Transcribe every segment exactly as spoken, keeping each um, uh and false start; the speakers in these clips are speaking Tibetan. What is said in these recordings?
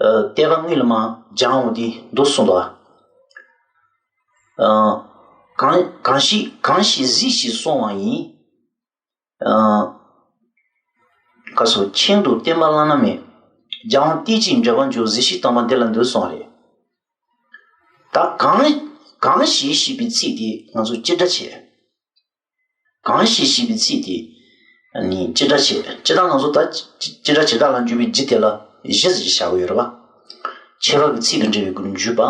ཨ་བསྟན་པ་དངོས་ལ་མ་སྦྱང་འོང་དེ་འདུག་གསུངས་འདུག་ཨ་གང་གང་ཞིག་གང་ཞིག་གཟིགས་ཤིང་གསུང་བ་ཡིན། ཨ་ག་སོ་ཁྱིམ་དུ་བསྟན་པ་བླ་ན་མེད། རྒྱལ་དབང་བསྟན་བཅོས་འགྲེལ་པ་འབྱུང་གཟིགས་ཤིང་སྟོན་པ་འདི་ལ་འདུད་གསུངས་རེད། ད་གང་གང་ཞིག་ཞེས་པའི་ཚིག་དེ་ང་ཚོ་སྤྱི་སྒྲ་བྱས། གང་ཞིག་ཞེས་པའི་ཚིག་དེ་ནི་སྤྱི་སྒྲ་བྱས། སྤྱི་སྒྲ་ང་ཚོ་ད་སྤྱི་སྒྲ་བྱེ་བྲག་ལ་འཇུག་པའི་རྒྱུ་དེ་ལ་གཞི་ཟེར་བྱ་གི་ཡོད་རེད་པ། ཁྱད་པར་གྱི་ཚིག་དང་འབྲེལ་བའི་སྒོ་ནས་འཇུག་པ།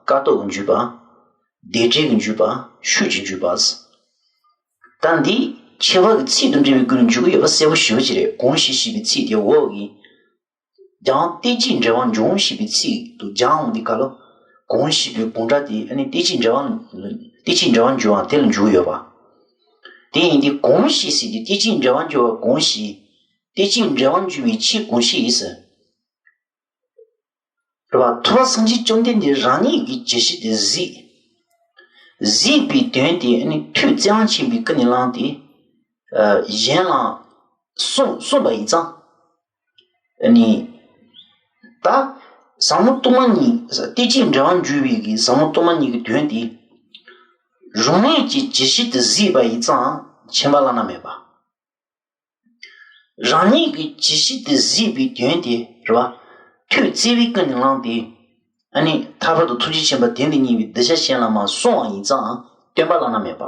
ཀ་ཏོག་གི་འཇུག་པ། བརྡ་སྤྲོད་ཀྱི་འཇུག་པ། ཤུགས་ཀྱི་འཇུག་པ། ད་འདི་ཁྱད་པར་གྱི་ཚིག་དང་འབྲེལ་བའི་སྒོ་ནས་འཇུག་གི་ཡོད་པ་གསལ་པོ་ཞེ་པོ་ཅིག་རེད། གང་ཞིག་ཞེས་པའི་ཚིག་དེ་འོག་གི་རྒྱལ་དབང་བསྟན་བཅོས་འགྲེལ་པ་འབྱུང་ཞེས་པའི་ཚིག་ཏུ་སྦྱར་འོང་དུས་སྐབས་ལ། གང་ཞེས་པའི་གང་སྒྲ་དེ་ཨ་ནི་བསྟན་བཅོས་འགྲེལ་པ་བསྟན་བཅོས་འགྲེལ་པ་འབྱུང་བ་དེ་ལ་འཇུག་གི་ཡོད་པ། དེ་ཡིན་དུས་གང་ཞིག་ཟེར་དུས་བསྟན་བཅོས་འགྲེལ་པ་འབྱུང་བ་གང་ཞིག་བསྟན་བཅོས་འགྲེལ་པ་འབྱུང་བའི་ཆོས་གང་ཞིག་ཡིན་ཟེར། རེད་པ། ཐུབ་པ་སངས་རྒྱས་བཅོམ་ལྡན་འདས་རང་ཉིད་ཀྱི་བྱས་རྗེས་དེ་གཟིགས། གཟིགས་པའི་དོན་དེ་ནི་ཐོས་བཙལ་བ་ཆེན་པོའི་ཀུན་ནས་བླངས་ཏེ། ཨ་གཞན་ལ་གསུངས་གསུངས་པ་ཡིན་ཙང་། ཨ་ནི། ད་ཟབ་མོ་སྟོང་པ་ཉིད་བསྟན་བཅོས་འགྲེལ་པ་འབྱུང་བའི་གི་ཟབ་མོ་སྟོང་པ་ཉིད་ཀྱི་དོན་དེ། རང་ཉིད་ཀྱི་བྱས་རྗེས་དེ་གཟིགས་པ་ཡིན་ཙང་མཁྱེན་པ་བླ་ན་མེད་པ། རང་ཉིད་ཀྱི་བྱས་རྗེས་དེ་གཟིགས་པའི་དོན་དེ་རེད་པ། ཐོས་བཙལ་བའི་ཀུན་ནས་བླངས་ཏེ། ཨ་ནི་ཐར་པ་དང་ཐུགས་རྗེ་ཆེན་པོ་དེ་འདྲ་གཉིས་པའི་གདུལ་བྱ་གཞན་ལ་མར་གསུངས་པ་ཡིན་ཙང་སྟོན་པ་བླ་ན་མེད་པ།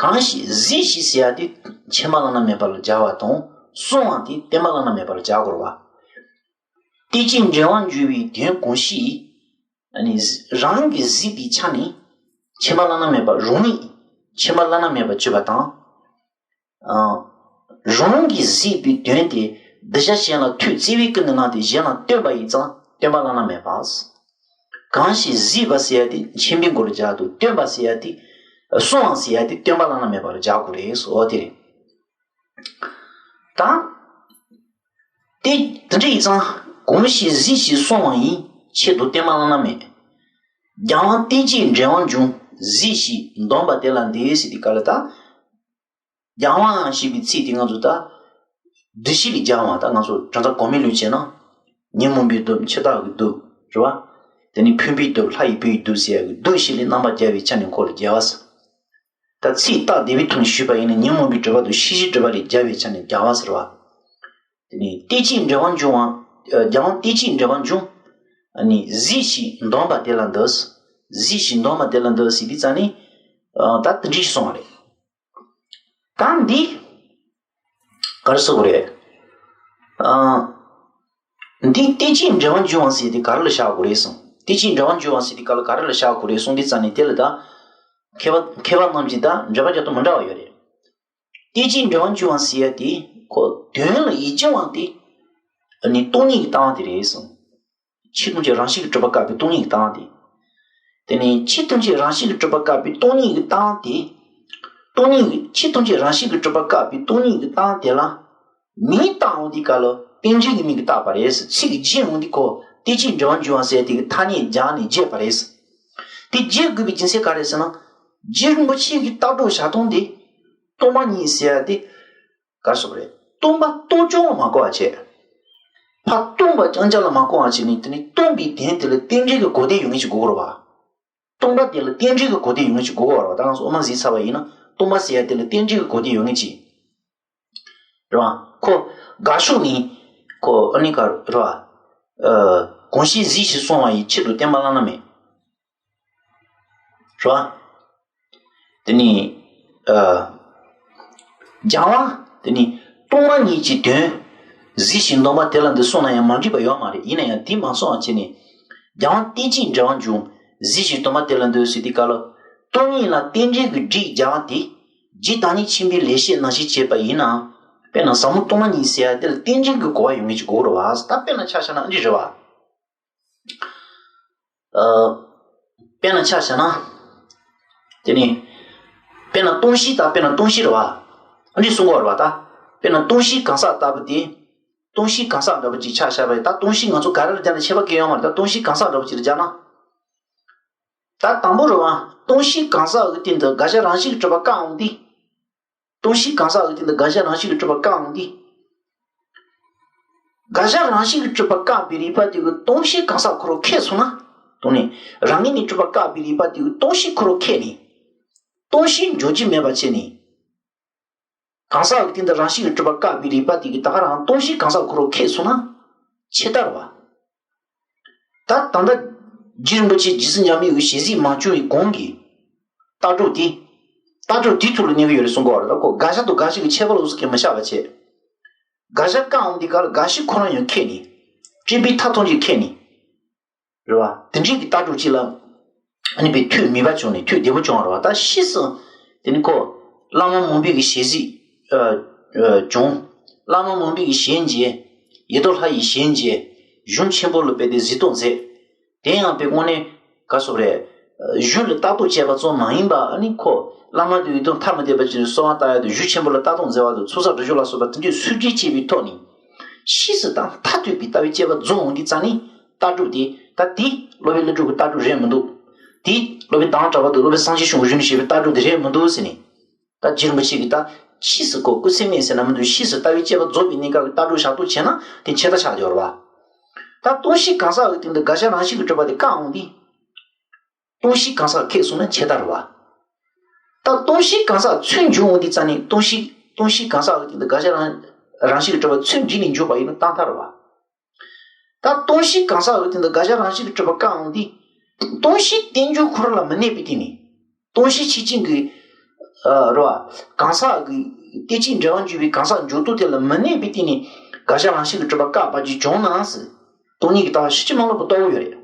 གང་ཞིག་གཟིགས་ཤིང་ཟེར་ཡ་དེ་མཁྱེན་པ་བླ་ན་མེད་པ་ལ་སྦྱར་བ་དང་གསུངས་པ་དེ་སྟོན་པ་བླ་ན་མེད་པ་ལ་སྦྱར་དགོས་རེད་པ། བསྟན་བཅོས་འགྲེལ་པ་འབྱུང་བའི་དོན་གང་ཞིག་ཨ་ནི་རང་གིས་གཟིགས་པའི་ཆ་ནས་མཁྱེན་པ་བླ་ན་མེད་པ། རང་ཉིད་མཁྱེན་པ་བླ་ན་མེད་པ་བརྗོད་པ་དང་། ཨ། རང་གིས་གཟིགས་པའི་དོན་དེ་གདུལ་བྱ་གཞན་ལ་ཐོས་བཙལ་བའི་ཀུན་ནས་བླངས་ཏེ་གཞན་ལ་སྟོན་པ་ཡིན་ཙང་སྟོན་པ་བླ་ན་མེད་པ། གང་ཞིག་གཟིགས་པ་ཟེར་ཡ་དེ་མཁྱེན་པའི་མགོ་ལ་སྦྱར་འདུག་སྟོན་པ་ཟེར་ཡ་དེ། གསུངས་པ་ཟེར་ཡ་དེ་སྟོན་པ་བླ་ན་མེད་པ་ལ་སྦྱར་དགོས་རེད་ཟེར་བ་དེ་རེད། ད། དེ་དེ་འདྲ་ཡིན་ཙང་གང་ཞིག་གཟིགས་ཤིང་གསུང་བ་ཡིན། ཆེད་དུ་བསྟན་པ་བླ་ན་མེད། རྒྱལ་དབང་བསྟན་བཅོས་འགྲེལ་པ་འབྱུང་། གཟིགས་ཤིང་འདོམས་པ་དེ་ལ་འདུད་ཟེར་དུས་སྐབས་ལ་ད། རྒྱལ་དབང་ཞེས་པའི་ཚིག་དེ་ང་ཚོ་ད། འདུ་ཤེས་ལ་སྦྱར་བ། ད་ང་ཚོ་གྲངས་ཚད་གོང་མའི་ལུགས་བྱས་ན། ཉོན་མོངས་པའི་གདུབ། འཆི་བདག་གི་གདུབ། རེད་བ། དེ་ནས་ཕན་པའི་གདུབ། ལྷ་ཡི་བུ་ཡི་གདུབ་ཟེར་ཡ་གི་གདུབ་ཞིག་ལ་རྣམ་པ་སྦྱར་བའི་ཆ་ནས་འཁོར་ལ་སྦྱར་བ་ཟེར། ད་ཚིག་རྟགས་བདེ་བའི་ཐོག་ནས་ཞུས་པ་ཡིན་ན་ཉོན་མོངས་པའི་སྒྲིབ་པ་དང་ཤེས་བྱའི་སྒྲིབ་པ་ལ་སྦྱར་བའི་ཆ་ནས་སྦྱར་བ་ཟེར་བ། དེ་ནས་བསྟན་བཅོས་འགྲེལ་པ་འབྱུང་བ། རྒྱལ་དབང་བསྟན་བཅོས་འགྲེལ་པ་འབྱུང་། ཨ་ནི་གཟིགས་ཤིང་འདོམས་པ་དེ་ལ་འདུད། གཟིགས་ཤིང་འདོམས་པ་དེ་ལ་འདུད་ཟེར་དུས་ཙ་ནི། ད་དེ་འདྲ་ཞིག་གསུངས་པ་རེད། ད་འདི། ག་རེ་ཟེར་དགོས་རེད། ཨ། འདི་བསྟན་བཅོས་འགྲེལ་པ་འབྱུང་བ་ཟེར་དེ་ག་རེ་ལ་བཞག་དགོས་རེད་གསུངས། བསྟན་བཅོས་འགྲེལ་པ་འབྱུང་བ་ཟེར་དེ་ག་ལ་ག་རེ་ལ་བཞག་དགོས་རེད་གསུངས་དུས་ཙ་ནི་དེ་ལ་ད། མཁས་པ་མཁས་པ་རྣམས་ཀྱིས་ད་འགྲེལ་པ་རྒྱག་སྟངས་མི་འདྲ་བ་ཡོད་རེད། བསྟན་བཅོས་འགྲེལ་པ་འབྱུང་བ་ཟེར་ཡ་དེ་ཁོ་དོན་ལ་ཡིད་འབྱུང་བ་དེ། ཨ་ནི་སྟོང་ཉིད་ཀྱི་ལྟ་བ་དེ་རེད་གསུངས། ཆོས་ཐམས་ཅད་རང་བཞིན་གྱིས་གྲུབ་པ་བཀག་པའི་སྟོང་ཉིད་ཀྱི་ལྟ་བ་དེ། དེ་ནས་ཆོས་ཐམས་ཅད་རང་བཞིན་གྱིས་གྲུབ་པ་བཀག་པའི་སྟོང་ཉིད་ཀྱི་ལྟ་བ་དེ། སྟོང་ཉིད་ཀྱི་ཆོས་ཐམས་ཅད་རང་བཞིན་གྱིས་གྲུབ་པ་བཀག་པའི་སྟོང་ཉིད་ཀྱི་ལྟ་བ་དེ་ལ། མིང་བཏགས་འོང་དུས་སྐབས་ལ་རྟེན་འབྲེལ་གྱི་མིང་གིས་བཏགས་པ་རེད་ཟེར། ཚིག་གི་རྗེས་འོང་དུས་ཁོ་བསྟན་བཅོས་འགྲེལ་པ་འབྱུང་བ་ཟེར་དེ་གི་ཐ་སྙད་སྦྱར་ནས་བརྗོད་པ་རེད་ཟེར། དེ་བརྗོད་དགོས་པའི་རྒྱུ་མཚན་ག་རེ་ཟེར་ན། རྗེ་རིན་པོ་ཆེ་གི་ལྟ་གྲུབ་བཞག་སྟངས་དེ། སྟོང་པ་ཉིད་ཟེར་ཡ་དེ། ག་རེ་ཟེར་དགོས་རེད། སྟོང་པ་རྟོགས་བྱུང་ལ་མ་གོ་བ་བྱས། ཕར་སྟོང་པ་རྐྱང་རྐྱང་ལ་མ་གོ་བ་བྱས་ནས་དེ་ནི་སྟོང་པའི་དོན་དེ་ལ་རྟེན་འབྲེལ་གྱི་གོ་བདེ་ཡོད་མཁན་ཞིག་དགོས་ཀྱི་རེད་བ། སྟོང་པ་དེ་ལ་རྟེན་འབྲེལ་གྱི་གོ་བདེ་ཡོད་མཁན་ཞིག་དགོས་ཀྱི་རེད་བ། ད་ང་ཚོ་དབུ་མ་གཟིགས་ཚར་བ་ཡིན་ན་སྟོང་པ་ཟེར་ཡ་དེ་ལ་རྟེན་འབྲེལ་གྱི་གོ་བདེ་ཡོད་མཁན་ཅིག་རེད་བ། ཁོ་དགག་ཕྱོགས་ནི་ཁོ་ཨ་ནི་ག་རེད་བ། ཨ། གང་ཞིག་གཟིགས་ཤིང་གསུང་བ་ཡི། ཆེད་དུ་བསྟན་པ་བླ་ན་མེད། རེད་བ། དེ་ནི། ཨ། སྦྱང་བ། དེ་ནི། སྟོང་པ་ཉིད་ཀྱི་དོན། གཟིགས་ཤིང་འདོམས་པ་དེ་ལ་འདུད་གསུངས་ན་ཡང་མ་འགྲིག་པ་ཡོད་མ་རེད། ཡིན་ན་ཡང་དེ་མ་གསུངས་པ་བྱས་ནས། རྒྱལ་དབང་བསྟན་བཅོས་འགྲེལ་པ་འབྱུང་། གཟིགས་ཤིང་འདོམས་པ་དེ་ལ་འདུད་ཟེར་དུས་སྐབས་ལ། སྟོང་ཉིད་ལ་རྟེན་འབྲེལ་གྱི་སྒྲིག་སྦྱར་བ་དེ། རྗེ་བདག་ཉིད་མཁྱེན་པའི་ལེགས་བཤད་ནང་བཞིན་བྱས་པ་ཡིན་ནའང་། དཔེར་ན་ཟབ་མོ་སྟོང་པ་ཉིད་ཟེར་ཡ་དེ་ལ་རྟེན་འབྲེལ་གྱི་གོ་བ་ཡོད་མཁན་ཅིག་དགོས་རེད་བ། ད་དཔེར་ན་ཆ་བཞག་ན་འདི་རེད་བ། ཨ། དཔེར་ན་ཆ་བཞག་ན། དེ་ནི། དཔེར་ན་སྟོང་གཞི་ད་དཔེར་ན་སྟོང་གཞི་རེད་བ། ཨ་འདི་གསུང་གི་ཡོད་རེད་བ་ད། དཔེར་ན་སྟོང་གཞིའི་གང་ཟག་ལྟ་བུ་དེ། སྟོང་གཞིའི་གང་ཟག་འདྲ་པོ་ཅིག་ཆ་བཞག་པ་ཡིན། ད་སྟོང་གཞི་ང་ཚོ་ག་རེ་ལ་སྦྱར་ན་ཁྱད་པར་གང་ཡང་ཡོད་མ་རེད། ད་སྟོང་གཞིའི་གང་ཟག་འདྲ་པོ་ཅིག་ལ་སྦྱར་ན། ད་དང་པོ་རེད་བ། སྟོང་གཞིའི་གང་ཟག་གི་སྟེང་དུ་དགག་བྱ་རང་བཞིན་གྱིས་གྲུབ་པ་བཀག་འོང་དུས། སྟོང་གཞིའི་གང་ཟག་གི་སྟེང་དུ་དགག་བྱ་རང་བཞིན་གྱིས་གྲུབ་པ་བཀག་འོང་དུས། དགག་བྱ་རང་བཞིན་གྱིས་གྲུབ་པ་བཀག་པའི་རིགས་པ་དེ་གི་སྟོང་གཞི་གང་ཟག་ཁོ་རང་ཁེགས་སོང་ན། དང་ནི། རང་ངོས་ནས་གྲུབ་པ་བཀག་པའི་རིགས་པ་དེ་གི་སྟོང་གཞི་ཁོ་རང་ཁེགས་ནས། སྟོང་གཞི་འཇོག་རྒྱུ་མེད་པ་བྱས་ནས། གང་ཟག་གི་སྟེང་དུ་རང་བཞིན་གྱིས་གྲུབ་པ་བཀག་པའི་རིགས་པ་དེ་གི་ད་ག་རང་སྟོང་གཞི་གང་ཟག་ཁོ་རང་ཁེགས་སོང་ན། ཆད་ལྟ་རེད་བ། ད་ད་ལྟ་རྗེ་རིན་པོ་ཆེ་རྗེ་བཙུན་འཇམ་དཔལ་གྱི་ཞལ་གཟིགས་མ་བྱུང་བའི་གོང་གི་ལྟ་གྲུབ་དེ། ལྟ་གྲུབ་དེའི་ཐོག་ལ་གནས་ཀྱི་ཡོད་རེད་གསུང་གི་ཡོད་རེད། ད་ཁོ་དགག་བྱ་དང་དགག་བྱེད་ཀྱི་ཁྱད་པར་ལོགས་སུ་གང་མི་ཤེས་པ་བྱས། དགག་བྱ་བཀག་འོང་དུས་སྐབས་ལ་དགག་གཞི་ཁོ་རང་ཡང་ཁེགས་ནས། དྲན་པའི་མཐའ་ཐམས་ཅད་ཁེགས་ནས། རེད་བ། དེ་འདྲའི་གི་ལྟ་གྲུབ་ཅིག་ལ། ཨ་ནི་པའི་ཐོས་མེད་པ་བྱུང་ནས་ཐོས་བདེ་པོ་བྱུང་བ་རེད་བ། ད་ཕྱིས་སུ། དེ་ནི་ཁོ། བླ་མ་མུན་པའི་གི་ཞལ་གཟིགས། ཨ། ཨ། བྱུང་། བླ་མ་མུན་པའི་གི་ཞལ་མཇལ། ཡེ་ཏོ་ལྷ་ཡི་ཞལ་མཇལ། གཞུང་ཆེན་པོ་ལ་དཔེ་དེ་གཟིགས་རྟོག་མཛད། དེ་ཡང་པའི་དངོས་གནས། ག་སོགས་རེད། གཞུང་ལ་ལྟ་རྟོག་བྱས་པ་ཙམ་མ་ཡིན་པ། ཨ་ནི་ཁོ། བླ་མ་དེ་ཡི་དོན་ཐ་མི་དད་པ་ཅིག་ནས་གསོལ་བ་བཏབ་ཡ་དང་གཞུང་ཆེན་པོ་ལ་ལྟ་རྟོག་མཛད་པ་དང་ཚོགས་བསགས་སྒྲིབ་སྦྱོང་ལ་སོགས་པ་དེ་འདྲའི་སུས་བྲིས་བྱས་པའི་ཐོག་ནས། ཕྱིས་སུ་ད་མཐར་ཐུག་པའི་ལྟ་བའི་དཔྱད་པ་རྫོགས་འོང་དུས་ཙང་ནི། ལྟ་གྲུབ་དེ། ད་དེ། སློབ་དཔོན་ཀླུ་སྒྲུབ་ཀྱི་ལྟ་གྲུབ་རེད་མི་འདུག་དེ། སློབ་དཔོན་དྭངས་གྲགས་པ་དང་སློབ་དཔོན་སངས་རྒྱས་བྱུང་གཞུང་ནས་བཤད་པའི་ལྟ་གྲུབ་དེ་རེད་མི་འདུག་ཟེར་ནས། ད་རྗེ་རིན་པོ་ཆེ་གིས་ད། ཕྱིས་སུ་ཁོ་སྐུ་ཚེ་སྨད་ཟེར་ན་མི་འདུག་ཕྱིས་སུ་ལྟ་བའི་དཔྱད་པ་རྫོགས་པའི་གནས་སྐབས་ཀྱི་ལྟ་གྲུབ་བཞག་ཐུབ་བྱས་ན་དེ་ཆད་ལྟ་ཆགས་ཡོད་རེད་བ། ད་སྟོང་གཞི་གང་ཟག་གི་སྟེང་དུ་དགག་བྱ་རང་བཞིན་གྱིས་གྲུབ་པ་དེ་བཀག་འོང་དུས། སྟོང་གཞི་གང་ཟག་ཁེགས་སོང་ན་ཆད་ལྟ་རེད་བ། ད་སྟོང་གཞི་གང་ཟག་ཚུར་འཇུག་འོང་དུས་ཙང་ནས་སྟོང་གཞི། སྟོང་གཞི་གང་ཟག་གི་སྟེང་དུ་དགག་བྱ་རང་། རང་བཞིན་གྱིས་གྲུབ་པ་ཚུར་འཇུག་ནས་འཇུག་པ་ཡིན་ན་གཏན་ཐལ་རེད་བ། ད་སྟོང་གཞི་གང་ཟག་གི་སྟེང་དུ་དགག་བྱ་རང་བཞིན་གྱིས་གྲུབ་པ་བཀག་འོང་དུས། སྟོང་གཞི་རྟེན་འབྱུང་ཁོ་རང་ལ་མི་གནས་པའི་སྟེང་ནས། སྟོང་གཞི་ཆོས་ཅན་གྱི། ཨ། རེད་བ། གང་ཟག་གི། རྟེན་ཅིང་འབྲེལ་བར་འབྱུང་བའི་གང་ཟག་འཇུག་ལྡོག་དེ་ལ་མི་གནས་པའི་སྟེང་ནས་དགག་བྱ་རང་བཞིན་གྱིས་གྲུབ་པ་བཀག་པ་ཅིག་བྱུང་ན་ཟེར། སྟོང་ཉིད་ཀྱི་ལྟ་བ་ཕྱིན་ཅི་མ་ལོག་པ་རྟོགས་ཀྱི་ཡོད་རེད།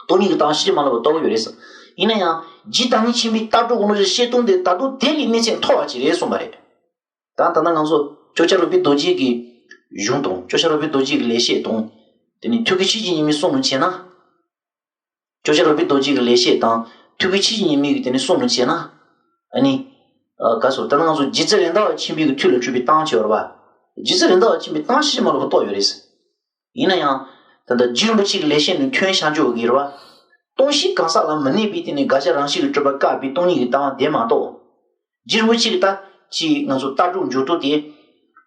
སྟོང་ཉིད་ཀྱི་ལྟ་བ་ཕྱིན་ཅི་མ་ལོག་པ་རྟོགས་ཀྱི་ཡོད་རེད་ཟེར། ཡིན་ན་ཡང་རྗེ་བདག་ཉིད་ཆེན་པོའི་ལྟ་གྲུབ་ཀུན་ལ་བཤད་སྟངས་དེ་ད་དུང་དེ་ལས་གནས་ཚད་མཐོ་བ་ཅིག་རེད་གསུངས་པ་རེད། ད་ད་ལྟ་ང་ཚོ་ཇོ་ཁྱ་རོ་པའི་རྡོ་རྗེ་གི་གཞུང་དང་ཇོ་ཁྱ་རོ་པའི་རྡོ་རྗེ་གི་ལེགས་བཤད་དང་། དེ་ནས་ཐུགས་ཀྱི་ཆོས་ཀྱི་ཉི་མའི་གསུང་ལ་བྱས་ན། ཇོ་ཁྱ་རོ་པའི་རྡོ་རྗེ་གི་ལེགས་བཤད་དང་ཐུགས་ཀྱི་ཆོས་ཀྱི་ཉི་མའི་གི་དེ་ནས་གསུང་ལ་བྱས་ན། ཨ་ནི། ཨ། ག་སོ་ད་ལྟ་ང་ཚོ་རྗེ་བཙུན་རེད་མདའ་བ་ཆེན་པོའི་གི་ཐུགས་ལ་འཁྲུངས་པའི་གཏམ་བྱས་པ་རེད་བ། རྗེ་བཙུན་རེད་མདའ་བ་ཆེན་པོའི་གཏམ་ཕྱིན་ཅི་མ་ལོག་པ་རྟོགས་ཡོད་རེད། ཡིན་ན་ཡང་། ད་ལྟ་རྗེ་རིན་པོ་ཆེ་གི་ལེགས་བཤད་ནས་ཐོན་བྱང་ཆོག་གི་རེད་བ། སྟོང་གཞི་གང་ཟག་ལ་མི་གནས་པའི་སྟེང་ནས་དགག་བྱ་རང་བཞིན་གྱིས་གྲུབ་པ་བཀག་པའི་སྟོང་ཉིད་ཀྱི་ལྟ་བ་དེ་མ་གཏོགས། རྗེ་རིན་པོ་ཆེ་གི་ད་ཅིག་ང་ཚོ་ལྟ་གྲུབ་འཇུག་ལྡོག་དེ།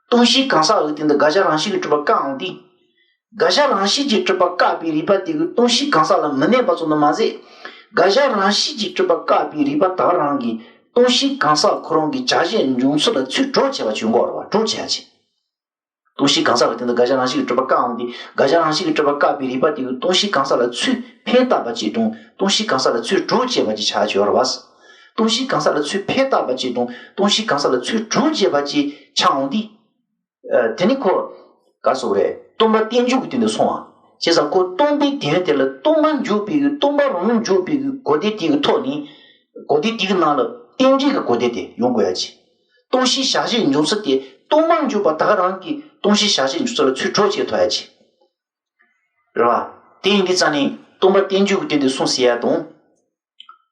སྟོང་གཞི་གང་ཟག་གི་སྟེང་དུ་དགག་བྱ་རང་བཞིན་གྱིས་གྲུབ་པ་བཀག་འོང་དུས། དགག་བྱ་རང་བཞིན་གྱིས་གྲུབ་པ་བཀག་པའི་རིགས་པ་དེ་གིས་སྟོང་གཞི་གང་ཟག་ལ་མི་གནས་པ་ཙམ་དུ་མ་ཟད། དགག་བྱ་རང་བཞིན་གྱིས་གྲུབ་པ་བཀག་པའི་རིགས་པ་དག་རང་གིས་སྟོང་གཞི་གང་ཟག་ཁོ་རང་གི་བྱ་བྱེད་འབྱུང་ཚུལ་ལ་ཚུར་གྲུབ་བྱེད་པ་བྱུང་གོ་རེད་བ། གྲུབ་བྱེད་ཡ་ཅིག་སྟོང་གཞི་གང་ཟག་གི་སྟེང་དུ་དགག་བྱ་རང་བཞིན་གྱིས་གྲུབ་པ་བཀག་འོང་དུས་དགག་བྱ་རང་བཞིན་གྱིས་གྲུབ་པ་བཀག་པའི་རིགས་པ་དེ་གིས་སྟོང་གཞི་གང་ཟག་ལ་ཚུར་ཕན་བཏགས་པ་ཅིག་དང་སྟོང་གཞི་གང་ཟག་ལ་ཚུར་གྲུབ་བྱེད་པ་ཅིག་ཆགས་ཀྱི་ཡོད་རེད་བ། སྟོང་གཞི་གང་ཟག་ལ་ཚུར་ཕན་བཏགས་པ་ཅིག་དང་སྟོང་གཞི་གང་ཟག་ལ་ཚུར་གྲུབ་བྱེད་པ་ཅིག་ཆགས་འོང་དུས། ཨ། དེ་ནི་ཁོ། ག་སོགས་རེད། སྟོང་པ་རྟེན་འབྱུང་གི་སྟེང་དུ་སོང་བ། བྱས་ཙང་ཁོ་སྟོང་པའི་དོན་དེ་ལ་སྟོང་པ་འཇོག་པའི་གི་སྟོང་པ་རང་ལུགས་འཇོག་པའི་གི་གོ་བདེ་དེ་གི་ཐོག་ནས། གོ་བདེ་དེ་གི་ནང་ལ་རྟེན་འབྲེལ་གྱི་གོ་བདེ་དེ་ཡོང་དགོས་ཡ་ཅིག་སྟོང་གཞི་བྱ་བྱེད་འབྱུང་ཚུལ་དེ་སྟོང་པ་འཇོག་པ་དག་རང་གིས་སྟོང་གཞི་བྱ་བྱེད་འབྱུང་ཚུལ་ལ་ཚུར་གྲུབ་བྱེད་ཐུབ་ཡ་ཅིག་རེད་བ། དེ་ཡིན་དུས་ཙང་ནས་སྟོང་པ་རྟེན་འབྱུང་གི་སྟེང་དུ་སོང་ཟེར་ཡ་དང་།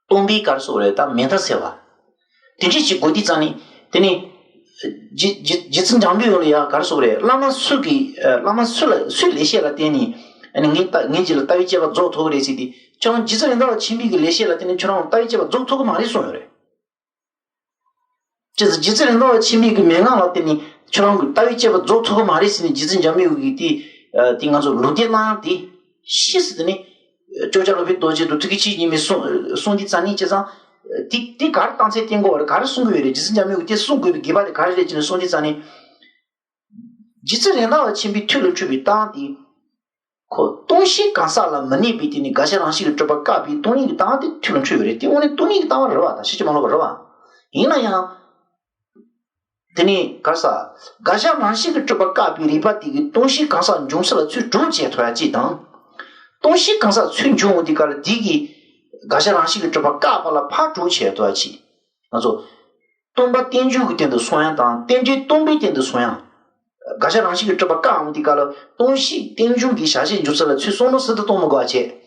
སྟོང་པའི་ག་རེ་ཟེར་དགོས་རེད། ད་མེད་མཐའ་ཟེར་བ། དེ་འདྲ་ཞིག་གོ་དུས་ཙང་ནས། དེ་ནས། རྗེ་རྗེ་རྗེ་བཙུན་འཇམ་པའི་དབྱངས་ལ་ཡ་ག་རེ་ཟེར་དགོས་རེད། བླ་མ་སུ་གི། བླ་མ་སུ་ལ་སུའི་ལེགས་བཤད་ལ་བརྟེན་ནས། ཨ་ནི་ངའི་ལྟ་ངའི་རྗེས་ལ་ལྟ་བའི་དཔྱད་པ་རྫོགས་ཐུབ་ཀྱི་རེད་ཟེར་དུས། ཁྱོད་རང་རྗེ་བཙུན་རེད་མདའ་བ་ཆེན་པོའི་གི་ལེགས་བཤད་ལ་བརྟེན་ནས་ཁྱོད་རང་ལྟ་བའི་དཔྱད་པ་རྫོགས་ཐུབ་ཀྱི་མ་རེད་གསུངས་ཡོད་རེད། ཅེས་སུ་རྗེ་བཙུན་རེད་མདའ་བ་ཆེན་པོའི་གི་མན་ངག་ལ་བརྟེན་ནས་ཁྱོད་རང་གི་ལྟ་བའི་དཔྱད་པ་རྫོགས་ཐུབ་ཀྱི་མ་རེད་ཟེར་ནས་རྗེ་བཙུན་འཇམ་པའི་དབྱངས་ཀྱིས་དེ། དེ་ང་ཚོ་ལུང་བསྟན་གནང་ཡང་དེ། ཤེས་སུ་དེ་ནི། ཇོ་ཁྱ་རོ་པའི་རྡོ་རྗེ་དང་ཐུགས་ཀྱི་ཆོས་ཀྱི་ཉི་མས་གསུངས་གསུངས་དུས་ཙང་ནས་བྱས་ཙང་། དེ་དེ་ག་རེ་རྟགས་མཚན་བསྟན་དགོས་པ་རེད། ག་རེ་གསུང་གི་ཡོད་རེད། རྗེ་བཙུན་འཇམ་པའི་དབྱངས་ཀྱིས་དེ་གསུང་དགོས་པའི་དགོས་པ་དེ་ག་རེ་རེད་ཅེས་ནས་གསུངས་དུས་ཙང་ནས། རྗེ་བཙུན་རེད་མདའ་བ་ཆེན་པོའི་ཐུགས་ལ་འཁྲུངས་པའི་རྟགས་དེ། ཁོ་སྟོང་གཞི་གང་ཟག་ལ་མི་གནས་པའི་སྟེང་ནས་དགག་བྱ་རང་བཞིན་གྱིས་གྲུབ་པ་བཀག་པའི་སྟོང་ཉིད་ཀྱི་ལྟ་བ་དེ་ཐུགས་ལ་འཁྲུངས་ཡོད་རེད། དེ་དངོས་གནས་སྟོང་ཉིད་ཀྱི་ལྟ་བ་རེད་བ། ད་ཕྱིན་ཅི་མ་ལོག་པ་རེད་བ། ཡིན་ན་ཡང་། དེ་ནས་ག་རེ་ཟེར། དགག་བྱ་རང་བཞིན་གྱིས་གྲུབ་པ་བཀག་པའི་རིགས་པ་དེ་གིས་སྟོང་གཞི་གང་ཟག་འབྱུང་ཚུལ་ལ་ཚུར་གྲུབ་བྱེད་ཐུབ་ཡ་གཅིག་དང་། སྟོང་གཞི་གང་ཟག་ཚུར་འབྱུང་འོང་དུས་སྐབས་ལ་དེ་གིས། དགག་བྱ་རང་བཞིན་གྱིས་གྲུབ་པ་བཀག་པ་ལ་ཕར་གྲུབ་བྱེད་ཐུབ་ཡ་གཅིག་ང་ཚོ། སྟོང་པ་རྟེན་འབྱུང་གི་སྟེང་དུ་སོང་ཡ་དང་རྟེན་འབྲེལ་སྟོང་པའི་སྟེང་དུ་སོང་ཡ། དགག་བྱ་རང་བཞིན་གྱིས་གྲུབ་པ་བཀག་འོང་དུས་སྐབས་ལ་སྟོང་གཞི་རྟེན་འབྱུང་གི་བྱ་བྱེད་འབྱུང་ཚུལ་ལ་ཚུར་བསམ་བློ་ཟུར་དུ་གཏོང་མི་དགོས་པ་བྱས།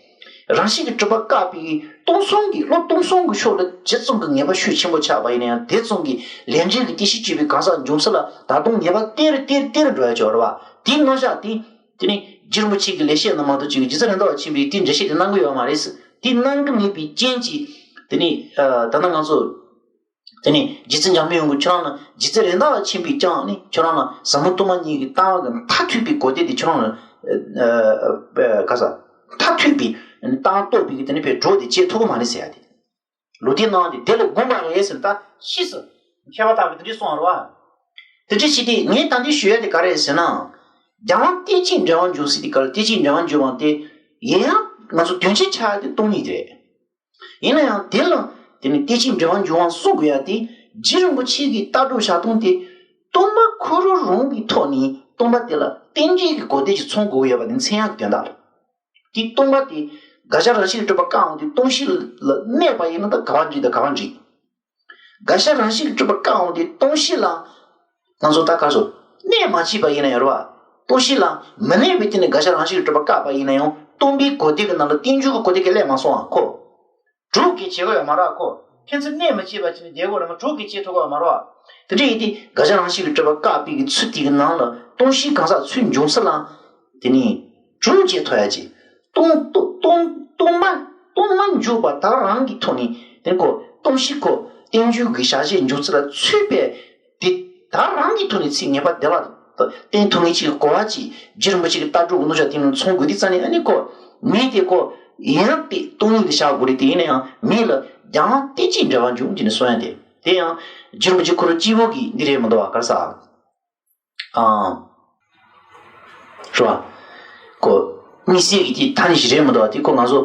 རང་བཞིན་གྱིས་གྲུབ་པ་བཀག་པའི་སྟོང་གསུམ་གྱི་བློ་སྟོང་གསུམ་གྱི་ཕྱོགས་ལ་ཇི་ཙམ་གྱི་ངེས་པ་ཤུགས་ཆེན་པོ་ཆགས་པ་ཡིན་ན་ཡང་དེ་ཙམ་གྱི་ལས་འབྲས་ཀྱི་རྟེན་གཞི་བྱས་པའི་གང་ཟག་འབྱུང་ཚུལ་ལ་ད་དུང་ངེས་པ་གཏེར་གཏེར་གཏེར་འགྲོ་ཡ་ཆོག་རེད་བ། དེའི་རྣམ་གཞག་དེ། དེ་ནི་རྗེ་རིན་པོ་ཆེ་གི་ལེགས་བཤད་ནང་མ་གཏོགས་ཅིག་རྗེ་བཙུན་རེད་མདའ་བ་ཆེན་པོས་དེའི་འགྲེལ་བཤད་དེ་གནང་གི་ཡོད་མ་རེད། དེ་གནང་གི་མེད་པའི་རྐྱེན་གྱིས། དེ་ནི། ད་ལྟ་ང་ཚོ། དེ་ནས་རྗེ་བཙུན་འཇམ་དཔལ་དབྱངས་ཀྱིས་ཁྱོད་རང་ལ་རྗེ་བཙུན་རེད་མདའ་བ་ཆེན་པོས་ཀྱང་ནི་ཁྱོད་རང་ལ་ཟབ་མོ་སྟོང་པ་ཉིད་ཀྱི་ལྟ་བ་གི་མཐར་ཐུག་པའི་གོ་བདེ་དེ་ཁྱོད་རང་ལ་ག་ས་མཐར་ཐུག་པའི་ལྟ་བ་རྟོགས་པའི་གི་དེ་ནི་བའི་གྲོགས་དེ་བྱེད་ཐུབ་ཀྱི་མ་རེད་ཟེར་ཡ་དེ། ལུགས་འདི་ནང་དེ་དེ་ལ་དགོངས་པ་རེད་ཟེར་ད་ཤེས་སོ། མཁས་པ་དག་གིས་དེ་འདྲས་གསུངས་པ་རེད་བ། དེ་འདྲས་བྱས་ཏེ་ངས་ད་འདི་ཞུ་ཡ་དེ་ག་རེད་ཟེར་ན། རྒྱལ་དབང་བསྟན་བཅོས་འགྲེལ་པ་འབྱུང་ཟེར་དེ་ག་ལ་བསྟན་བཅོས་འགྲེལ་པ་འབྱུང་བ་དེ་ཡིན་ཡང་ང་ཚོ་དོན་ཆེན་ཆགས་ཡ་དེ་སྟོང་ཉིད་དེ་རེད། ཡིན་ན་ཡང་དེ་ལ་དེ་ནི་བསྟན་བཅོས་འགྲེལ་པ་འབྱུང་བ་གསུང་དགོས་ཡ་དེ་རྗེ་རིན་པོ་ཆེ་གི་ལྟ་གྲུབ་བྱ་སྟངས་དེ་སྟོང་པ་ཁོ་རང་རང་གི་ཐོག་ནས་སྟོང་པ་དེ་ལ་རྟེན་འབྲེལ་གྱི་གོ་བདེ་ཞིག་ཚང་དགོས་ཡོད་པ་དེ་མཚོན་ཡག་གི་དོན་དག་རེད། དེ་སྟོང་པ་དེ་དགག་བྱ་རང་བཞིན་གྱིས་གྲུབ་པ་བཀག་འོང་དུས་སྟོང་གཞི་ལ་གནས་པ་ཡིན་ན་ད་ག་བ་འགྲིག་ད་ག་བ་འགྲིག་དགག་བྱ་རང་བཞིན་གྱིས་གྲུབ་པ་བཀག་འོང་དུས་སྟོང་གཞི་ལ། ང་ཚོ་ད་ག་སོ། གནས་མ་བྱས་པ་ཡིན་ན་ཡང་རེད་བ། སྟོང་གཞི་ལ་མི་གནས་པའི་སྟེང་ནས་དགག་བྱ་རང་བཞིན་གྱིས་གྲུབ་པ་བཀག་པ་ཡིན་ན་ཡང་སྟོང་པའི་གོ་བདེ་གི་ནང་ལ་རྟེན་འབྱུང་གི་གོ་བདེ་གི་སླེབས་མ་སོང་བ་ཁོ། སྒྲུབ་ཀྱི་བྱེད་སྒོ་ཡང་མ་རག་ཁོ། ཁྱེད་ཚོས་གནས་མི་བྱེད་པ་བྱས་ནས་བསྡད་དགོས་རེད་མ་སྒྲུབ་ཀྱི་བྱེད་ཐུབ་པ་མ་རེད་བ། དེ་འདྲ་ཡིན་དུས་དགག་བྱ་རང་བཞིན་གྱིས་གྲུབ་པ་བཀག་པའི་གི་ཚུལ་དེ་གི་ནང་ལ་སྟོང་གཞིའི་གང་ཟག་ཚུལ་འབྱུང་ས་ལ། དེ་ནི། གྲུབ་བྱེད་ཐོབ་ཡ་ཅིག་སྟོང་སྟོང་སྟོང་མ་སྟོང་མ་འཇུག་པ་ད་རང་གི་ཐོག་ནས་དེ་ཁོ་སྟོང་གཞི་ཁོ་རྟེན་འབྱུང་གི་བྱ་བྱེད་འཇུག་ཚུལ་ལ་ཚུད་པའི་དེ་ད་རང་གི་ཐོག་ནས་ཚིག་ངེས་པ་བདེ་བླག་ཏུ་བསྟན་ཐུབ་ངེས་ཅིག་གོ་བ་ཅིག་རྗེ་རིན་པོ་ཆེ་གི་ལྟ་གྲུབ་ཀྱི་རྣམ་གཞག་དེ་ནི་མཚོན་དགོས་དུས་ཙང་ནས་ཨ་ནི་ཁོ་མི་དེ་ཁོ་ཡང་དེ་སྟོང་ཉིད་དུ་བཞག་དགོས་རེད་དེ་ཡིན་ན་ཡང་མི་ལ་རྒྱལ་དབང་བསྟན་བཅོས་འགྲེལ་པ་འབྱུང་ཅེས་ནས་གསུང་ཡ་དེ་དེ་ཡང་རྗེ་རིན་པོ་ཆེ་ཁོ་རང་སྐྱེས་བུ་གི་འདི་རེད་མི་འདུག་བ་ག་རེ་ཟ། ཨང་། རེད་བ། ཀོ། དམིགས་བསལ་གྱི་དེ་ཐ་སྙད་ཞིག་རེད་མི་འདུག་བ་དེ་ཁོ་ང་ཚོ།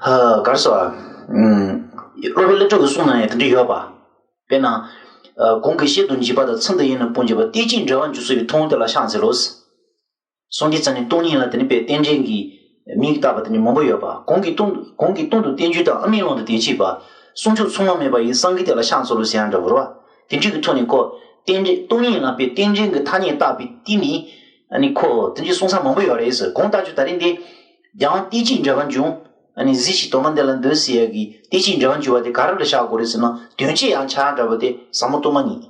ཧ་ག་རེ་ཟེར་བ། ཨུམ། སློབ་དཔོན་སློབ་ཕྲུག་གི་གསུང་ནང་ཡང་དེ་འདྲ་ཡོད་པ། དཔེར་ན། ཨ། གོང་གི་བཤད་དུ་འཇུག་པ་དང་ཚུལ་འདི་ཡིན་ན་སྤོང་བྱེད་པ་བསྟན་བཅོས་འགྲེལ་པ་འཇུག་ཟེར་བའི་ཐུང་དེ་ལ་ཤག་ཟེར་ལོ། གསུང་དེ་ཙམ་ནི་སྟོང་ཉིད་ལ་དེ་ནི་དཔེ་རྟེན་འབྲེལ་གྱི་མིང་བཏགས་པ་དེ་ནི་མང་པོ་ཡོད་པ། གོང་གི་སྟོང་གོང་གི་སྟོང་དུ་བསྟན་བཅོས་དང་ཨ་མའི་ཀློང་དུ་བསྟན་བཅོས་པ། གསུང་ཆོས་མཚུངས་པ་མེད་པ་ཡི་གསང་གི་དེ་ལ་ཤག་ཟེར་ལོ་ཟེར་ཡང་འདྲ་བོ་རེད་བ། དེ་འདྲའི་གི་ཐོག་ནས་ཁོ་རྟེན་འབྲེལ་སྟོང་ཉིད་ལ་དཔེ་རྟེན་འབྲེལ་གྱི་ཐ་སྙད་བཏགས་པའི་སྟེང་ནས་ཨ་ནི་ཁོ་དེ་འདྲའི་གསུང་ས་མང་པོ་ཡོད་རེད་ཟེར། གོང་ལྟ་རྒྱུ་ད་རིང་འདི་རྒྱལ་དབང་བསྟན་བཅོས་འགྲེལ་པ་འབྱུང་། ཨ་ནི་གཟིགས་ཤིག་དོན་མ་འདི་ལ་འདོད་ཟེར་ཡ་གི་བསྟན་བཅོས་འགྲེལ་པ་འཇུག་པ་དེ་ག་རེ་ལ་བཞག་དགོས་རེད་ཟེར་ན་དོན་བྱེད་ཡང་ཆ་འདྲ་པོ་དེ་ཟབ་མོ་སྟོང་པ་ཉིད།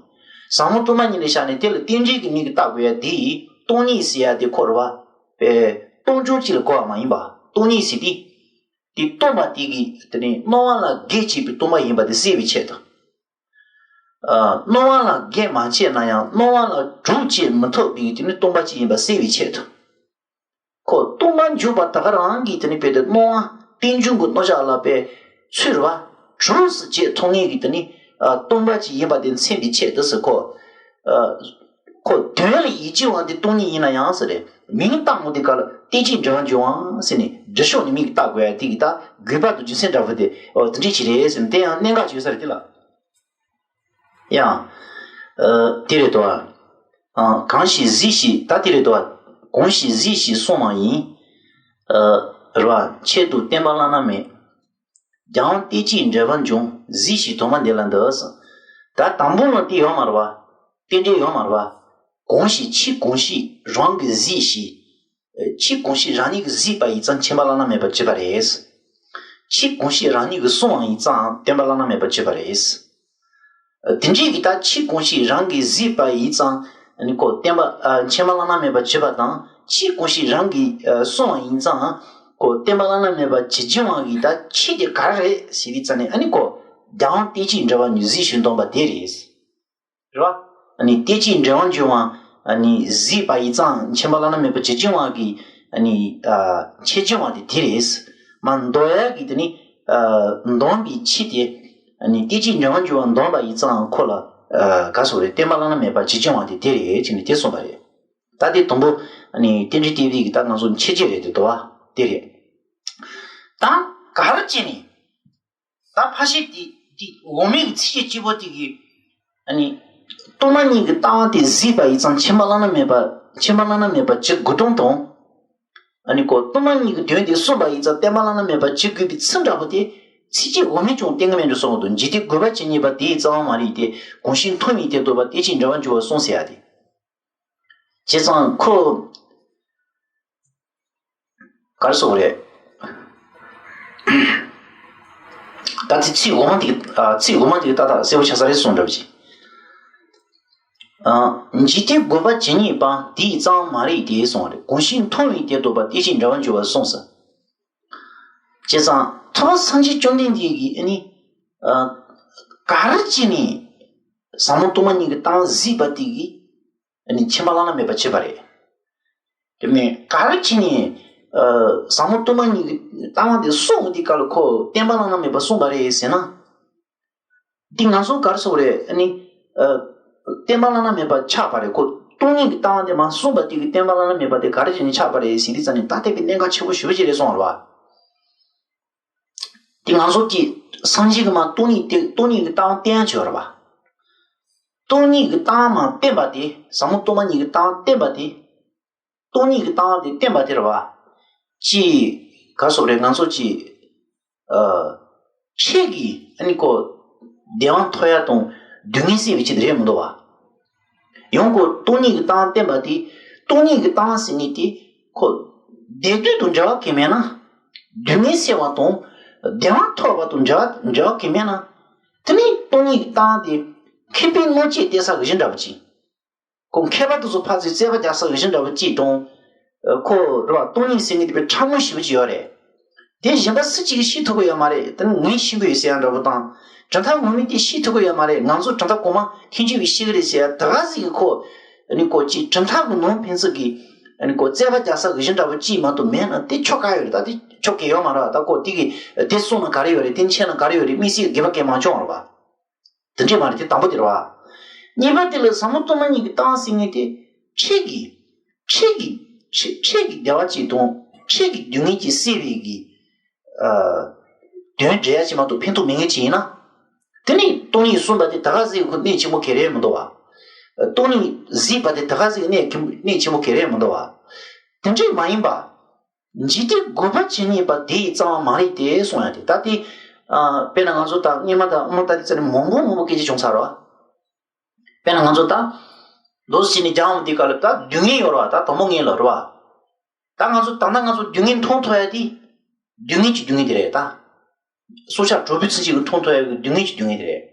ཟབ་མོ་སྟོང་པ་ཉིད་ལ་བཞག་ནས་དེ་ལ་རྟེན་འབྲེལ་གྱི་མིང་གིས་བཏགས་དགོས་ཡ་དེ་ཡིས་སྟོང་ཉིད་ཟེར་ཡ་དེ་ཁོ་རེད་བ། པས་སྟོང་ཆུང་གཅིག་ལ་གོ་བ་མ་ཡིན་པ་སྟོང་ཉིད་ཟེར་ཏེ། དེ་སྟོང་པ་དེ་གིས་དེ་ནི་སྣང་བ་ལ་འགེབས་བྱེད་པའི་སྟོང་པ་ཡིན་པ་དེ་གསལ་བའི་ཆེད་དུ། ཨ། སྣང་བ་ལ་འགེབས་མ་བྱས་ན་ཡང་སྣང་བ་ལ་གྲུབ་བྱེད་མི་ཐོབ་པའི་དེ་ནི་སྟོང་པ་གཅིག་ཡིན་པ་གསལ་བའི་ཆེད་དུ། ཁོ་སྟོང་པར་འཇུག་པ་ད་ག་རང་གིས་དེ་ནི་དཔེ་དེ་སྣང་བ་རྟེན་འབྱུང་གི་རྣམ་གཞག་ལ་དཔེ་ཚུར་བ་གྲུབ་སུ་བྱེད་ཐུབ་ངེས་ཀྱི་དེ་ནི་སྟོང་པ་གཅིག་ཡིན་པ་དེ་མཚོན་པའི་ཆེད་དུ་ཟེར་ཁོ། ཁོ་དོན་ལ་ཡིད་ཆེས་པ་དེ་སྟོང་ཉིད་ཡིན་ན་ཡང་ཟེར་རེད། མིང་བཏགས་མོ་དེ་ག་ལ་བསྟན་བཅོས་འགྲེལ་པ་འབྱུང་བ་ཟེར་ནས་འགྲེལ་ཕྱོགས་ནས་མིང་བཏགས་དགོས་ཡ་དེ་གི་ད་དགོས་པ་དང་རྒྱུ་མཚན་འདྲ་པོ་དེ་འོ་དེ་འདྲས་ཅིག་རེད་ཟེར་ནས་དེ་ཡང་གནད་འགག་ཅིག་ཡོད་ས་རེད་དེ་ལ། ཡང་། ཨ། དེ་རེད་དོ། ཨ། གང་ཞིག་གཟིགས་ཤིག་ད་དེ་རེད་དོ། གང་ཞིག་གཟིགས་ཤིག་གསུངས་པ་ཡིན། ཨ། རེད་བ། ཆེད་དུ་བསྟན་པ་བླ་ན་མེད། རྒྱལ་དབང་བསྟན་བཅོས་འགྲེལ་པ་འབྱུང་གཟིགས་ཤིག་དོན་མ་འདི་ལ་འདུག་ཟེར། ད་དང་པོ་ལ་དེ་ཡོད་མ་རེད་བ། རྟེན་འབྲེལ་ཡོད་མ་རེད་བ། གང་ཞིག་ཆོས་གང་ཞིག་རང་གིས་གཟིགས་ཤིག་ཆོས་གང་ཞིག་རང་ཉིད་ཀྱིས་གཟིགས་པ་ཡིན་ཙང་མཁྱེན་པ་བླ་ན་མེད་པ་བྱེད་པ་རེད། ཆོས་གང་ཞིག་རང་ཉིད་ཀྱིས་གསུངས་པ་ཡིན་ཙང་བསྟན་པ་བླ་ན་མེད་པ་བྱེད་པ་རེད། དེ་འདྲའི་གི་ད་ཆོས་གང་ཞིག་རང་གིས་གཟིགས་པ་ཡིན་ཙང་ནི་ཁོ་བསྟན་པ་མཁྱེན་པ་བླ་ན་མེད་པ་བྱེད་པ་དང་ཆོས་གང་ཞིག་རང་གིས་གསུངས་པ་ཡིན་ཙང་ཁོ་བསྟན་པ་བླ་ན་མེད་པ་བྱེད་བྱེད་པ་གི་ད་ཆོས་དེ་ག་རེ་རེད་ཟེར་དུས་ཙ་ནས་ཨ་ནི་ཁོ་རྒྱལ་དབང་བསྟན་བཅོས་འགྲེལ་པ་ཉིད་གཟིགས་ཤིག་འདོན་པ་དེ་རེད། རེད་བ། ཨ་ནི་བསྟན་བཅོས་འགྲེལ་པ་འབྱུང་བ་ཨ་ནི་གཟིགས་པ་ཡིན་ཙང་མཁྱེན་པ་བླ་ན་མེད་པ་བྱེད་བྱེད་པ་གི་ཨ་ནི་ཨ་ཆོས་འབྱུང་བ་དེ་དེ་རེད། མ་འདོད་ཡ་གི་དེ་ནི་ཨ་འདོན་པའི་ཆོས་དེ་ཨ་ནི་བསྟན་བཅོས་འགྲེལ་པ་འབྱུང་བ་འདོན་པ་ཡིན་ཙང་ཁོ་ལ་ཨ་ག་སོགས་རེད་བསྟན་པ་བླ་ན་མེད་པ་བྱེད་བྱེད་པ་དེ་དེ་རེད་ཅེས་ནི་དེ་གསུངས་པ་རེད། ད་དེ་དང་པོ་ཨ་ནི་རྟེན་འབྲེལ་བསྟན་པའི་གི་ད་ང་ཚོ་འཆད་རྩོད་རེད་དེ་དོ་བ་དེ་རེད། ད་ག་རེ་བྱས་ནས། ད་ཕར་བཤད་དེ་དེ་འོག་མའི་གི་ཚིགས་བཅད་གཅིག་པོ་དེ་གི་ཨ་ནི་སྟོང་པ་ཉིད་ཀྱི་ལྟ་བ་དེ་གཟིགས་པ་ཡིན་ཙང་མཁྱེན་པ་བླ་ན་མེད་པ་མཁྱེན་པ་བླ་ན་མེད་པ་བྱེད་དགོས་དོན་དང་། ཨ་ནི་ཁོ་སྟོང་པ་ཉིད་ཀྱི་དོན་དེ་གསུངས་པ་ཡིན་ཙང་བསྟན་པ་བླ་ན་མེད་པ་བྱེད་དགོས་པའི་ཚིག་འདྲ་པོ་དེ་ཚིགས་བཅད་འོག་མས་ཀྱང་བསྟན་གྱི་མེད་འགྲོ་གསུངས་འདུག་འཇིག་རྟེན་དགོས་པ་ཇི་སྙེད་པ་དེ་ཡི་རྩ་བ་མ་རིག་སྟེ། གང་ཞིག་མཐོང་བས་དེ་རྟོགས་པ་བསྟན་བཅོས་འགྲེལ་པ་འབྱུང་བར་གསུངས་ཟེར་ཡ་དེ། བྱས་ཙང་ཁོ། ག་རེ་ཟེར་དགོས་རེད། ད་ཚིག་ཚིག་འོག་མ་དེ་ཨ་ཚིག་འོག་མ་དེ་ཏག་ཏག་གསལ་པོ་ཆགས་ས་རེད་གསུངས་འདྲ་པོ་ཅིག་ཨ། འཇིག་རྟེན་དགོས་པ་ཇི་སྙེད་པ་དེ་ཡི་རྩ་བ་མ་རིག་སྟེ་གསུངས་པ་རེད། གང་ཞིག་མཐོང་བས་དེ་རྟོགས་པ་བསྟན་བཅོས་འགྲེལ་པ་འབྱུང་བར་གསུངས་ཟེར། བྱས་ཙང་ཐུབ་པ་སངས་རྒྱས་བཅོམ་ལྡན་འདས་ཀྱིས་ཨ་ནི། ཨ། ག་རེ་བྱས་ནས་ཟབ་མོ་སྟོང་པ་ཉིད་ཀྱི་ལྟ་བ་གཟིགས་པ་དེ་གིས་ཨ་ནི་ཁྱིམ་པ་བླ་ན་མེད་པ་བྱེད་པ་རེད། དེ་ནས་ག་རེ་བྱས་ནས་ཨ་ཟབ་མོ་སྟོང་པ་ཉིད་ཀྱི་ལྟ་བ་དེ་གསུངས་པ་དེ་ག་ལ་ཁོ་བསྟན་པ་བླ་ན་མེད་པ་གསུངས་པ་རེད་ཟེར་ན། འདི་ང་ཚོ་ག་རེ་ཟེར་དགོས་རེད། ཨ་ནི་ཨ་བསྟན་པ་བླ་ན་མེད་པ་ཆགས་པ་རེད། ཁོ་སྟོང་ཉིད་ཀྱི་ལྟ་བ་དེ་མ་གསུངས་པ་དེ་གིས་བསྟན་པ་བླ་ན་མེད་པ་དེ་ག་རེ་བྱས་ནས་ཆགས་པ་རེད་ཟེར་དུས་ཙམ་ནས་ད་ལྟ་བའི་གནད་འགག་ཆེན་པོ་ཞེ་པོ་ཅིག་རེད་གསུངས་པ་རེད་བ། དེ་ང་ཚོ་གི་སངས་རྒྱས་ཀྱིས་མ་སྟོང་ཉིད་དེ་སྟོང་ཉིད་ཀྱི་ལྟ་བ་བསྟན་ཡ་ཅིག་ཡོད་རེད་བ། སྟོང་ཉིད་ཀྱི་ལྟ་བ་མ་བསྟན་པ་དེ་ཟབ་མོ་སྟོང་པ་ཉིད་ཀྱི་ལྟ་བ་བསྟན་པ་དེ། སྟོང་ཉིད་ཀྱི་ལྟ་བ་དེ་བསྟན་པ་དེ་རེད་བ། ཅི། ག་སོགས་རེད། ང་ཚོ་ཅི། ཨ། ཁྱེད་ཀྱིས་ཨ་ནི་ཁོ་བདེ་བ་ཐོབ་ཡ་དང་སྡུག་བསྔལ་སེལ་བའི་ཆེད་དུ་རེད་མི་འདུག་བ། ཡང་ཁོ་སྟོང་ཉིད་ཀྱི་ལྟ་བ་བསྟན་པ་དེ། སྟོང་ཉིད་ཀྱི་ལྟ་བ་ཟེར་མཁན་དེ་ཁོ་བདེ་སྡུག་དང་འབྲེལ་བ་གང་མེད་ན། སྡུག་བསྔལ་སེལ་བ་དང་བདེ་བ་ཐོབ་པ་དང་འབྲེལ་བ་འབྲེལ་བ་གང་མེད་ན། དེ་ནི་སྟོང་ཉིད་ཀྱི་ལྟ་བ་དེ་མཁས་པའི་སྣོད་བཅུད་གཏད་ས་གི་གཞི་འདྲ་བོ་ཅིག་ཁོ་མཁས་པ་དེ་ཚོ་ཕར་ཚུར་རྩོད་པ་རྒྱག་ས་གི་གཞི་འདྲ་བོ་གཅིག་དང་། ཁོ་རེད་བ། སྟོང་ཉིད་ཟེར་མཁན་དེ་དཔེ་ཕྲ་མོ་ཞེ་པོ་ཅིག་ཡོད་རེད། དེ་གཞན་པ་སུ་གཅིག་གིས་ཤེས་ཐུབ་ཀྱི་ཡོད་མ་རེད། དེ་ནི་ངས་ཤེས་ཀྱི་ཡོད་ཟེར་ཡ་འདྲ་བོ་དང་། གྲུབ་མཐའ་ངོ་མས་དེ་ཤེས་ཐུབ་ཀྱི་ཡོད་མ་རེད། ང་ཚོ་གྲུབ་མཐའ་གོང་མ་མཁན་ཆེན་པོས་ཤེས་ཀྱི་རེད་ཟེར་ཡ་དེ་ག་ཟིག་གིས་ཁོ། ཨ་ནི་ཁོ་གཅིག་གྲུབ་མཐའ་གི་ནང་ཕན་ཚུན་གྱི། ཨ་ནི་ཁོ་རྩོད་པ་རྒྱག་ས་གི་གཞི་འདྲ་བོ་གཅིག་མ་གཏོགས་མེད་ན་དེ་ཆོ་ག་ཡོད་རེད། ད་དེ་ཆོ་ག་ཡོད་མ་རེད་བ། ད་ཁོ་དེ་གི་དེ་གསུངས་ན་ག་རེ་ཡོད་རེད། དེ་འཆད་ན་ག་རེ་ཡོད་རེད། དམིགས་བསལ་དགོས་པ་གང་མང་བྱུང་བ་རེད་བ། དེ་འདྲས་མ་རེད། དེ་དང་པོ་དེ་རེད་བ། གཉིས་པ་དེ་ལ་ཟབ་མོ་སྟོང་པ་ཉིད་ཀྱི་ལྟ་བ་ཟེར་མཁན་དེ། ཕྱི་གི། ཕྱི་གི། ཕྱི་ཕྱི་གི་བདེ་བ་གཅིག་དང་ཕྱི་གི་སྡུག་བསྔལ་གཅིག་སེལ་བའི་གི། ཨ། དོན་འབྲེལ་ཡ་གཅིག་མ་གཏོགས་ཕན་ཐོགས་མེད་མཁན་གཅིག་ཡིན་ན། དེ་ནི་སྟོང་ཉིད་གསུངས་པ་དེ་ད་ག་ཟིག་གི་གནད་ཆེན་པོ་ག་རེ་མི་འདུག་བ། སྟོང་ཉིད་གཟིགས་པ་དེ་ད་ག་ཟིག་གི་གནད་གནད་ཆེན་པོ་ག་རེ་མི་འདུག་བ། དེ་འདྲས་མ་ཡིན་པ། འཇིག་རྟེན་རྒུད་པ་ཇི་སྙེད་པ། དེ་ཡི་རྩ་བ་མ་རིག་སྟེ་གསུངས་ཡ་དེ། ད་དེ། ཨ། དཔེར་ན་ང་ཚོ་ད་སྔོན་མ་དང་སྔོན་མ་ད་དེ་ཚོ་ནི་མང་པོ་མང་པོ་སྐད་ཆ་བྱུང་ཚར་རོ། དཔེར་ན་ང་ཚོ་ད། མདོ་ཟེར་ནས་སྦྱང་བ་དེ་ག་ལ་ད་སྡུག་བསྔལ་ཡོད་རོ། ད་དང་པོ་ངེས་ལ་རོ། ད་ང་ཚོ་ད་ལྟ་ང་ཚོ་སྡུག་བསྔལ་མཐོང་ཐུབ་ཡ་དེ། སྡུག་བསྔལ་གྱི་སྡུག་བསྔལ་དེ་རེད་ད། སྲོག་ཆགས་གྲོག་སྦུར་ཚུན་ཆད་ཀྱིས་མཐོང་ཐུབ་ཡ་གི་སྡུག་བསྔལ་གྱི་སྡུག་བསྔལ་དེ་རེད།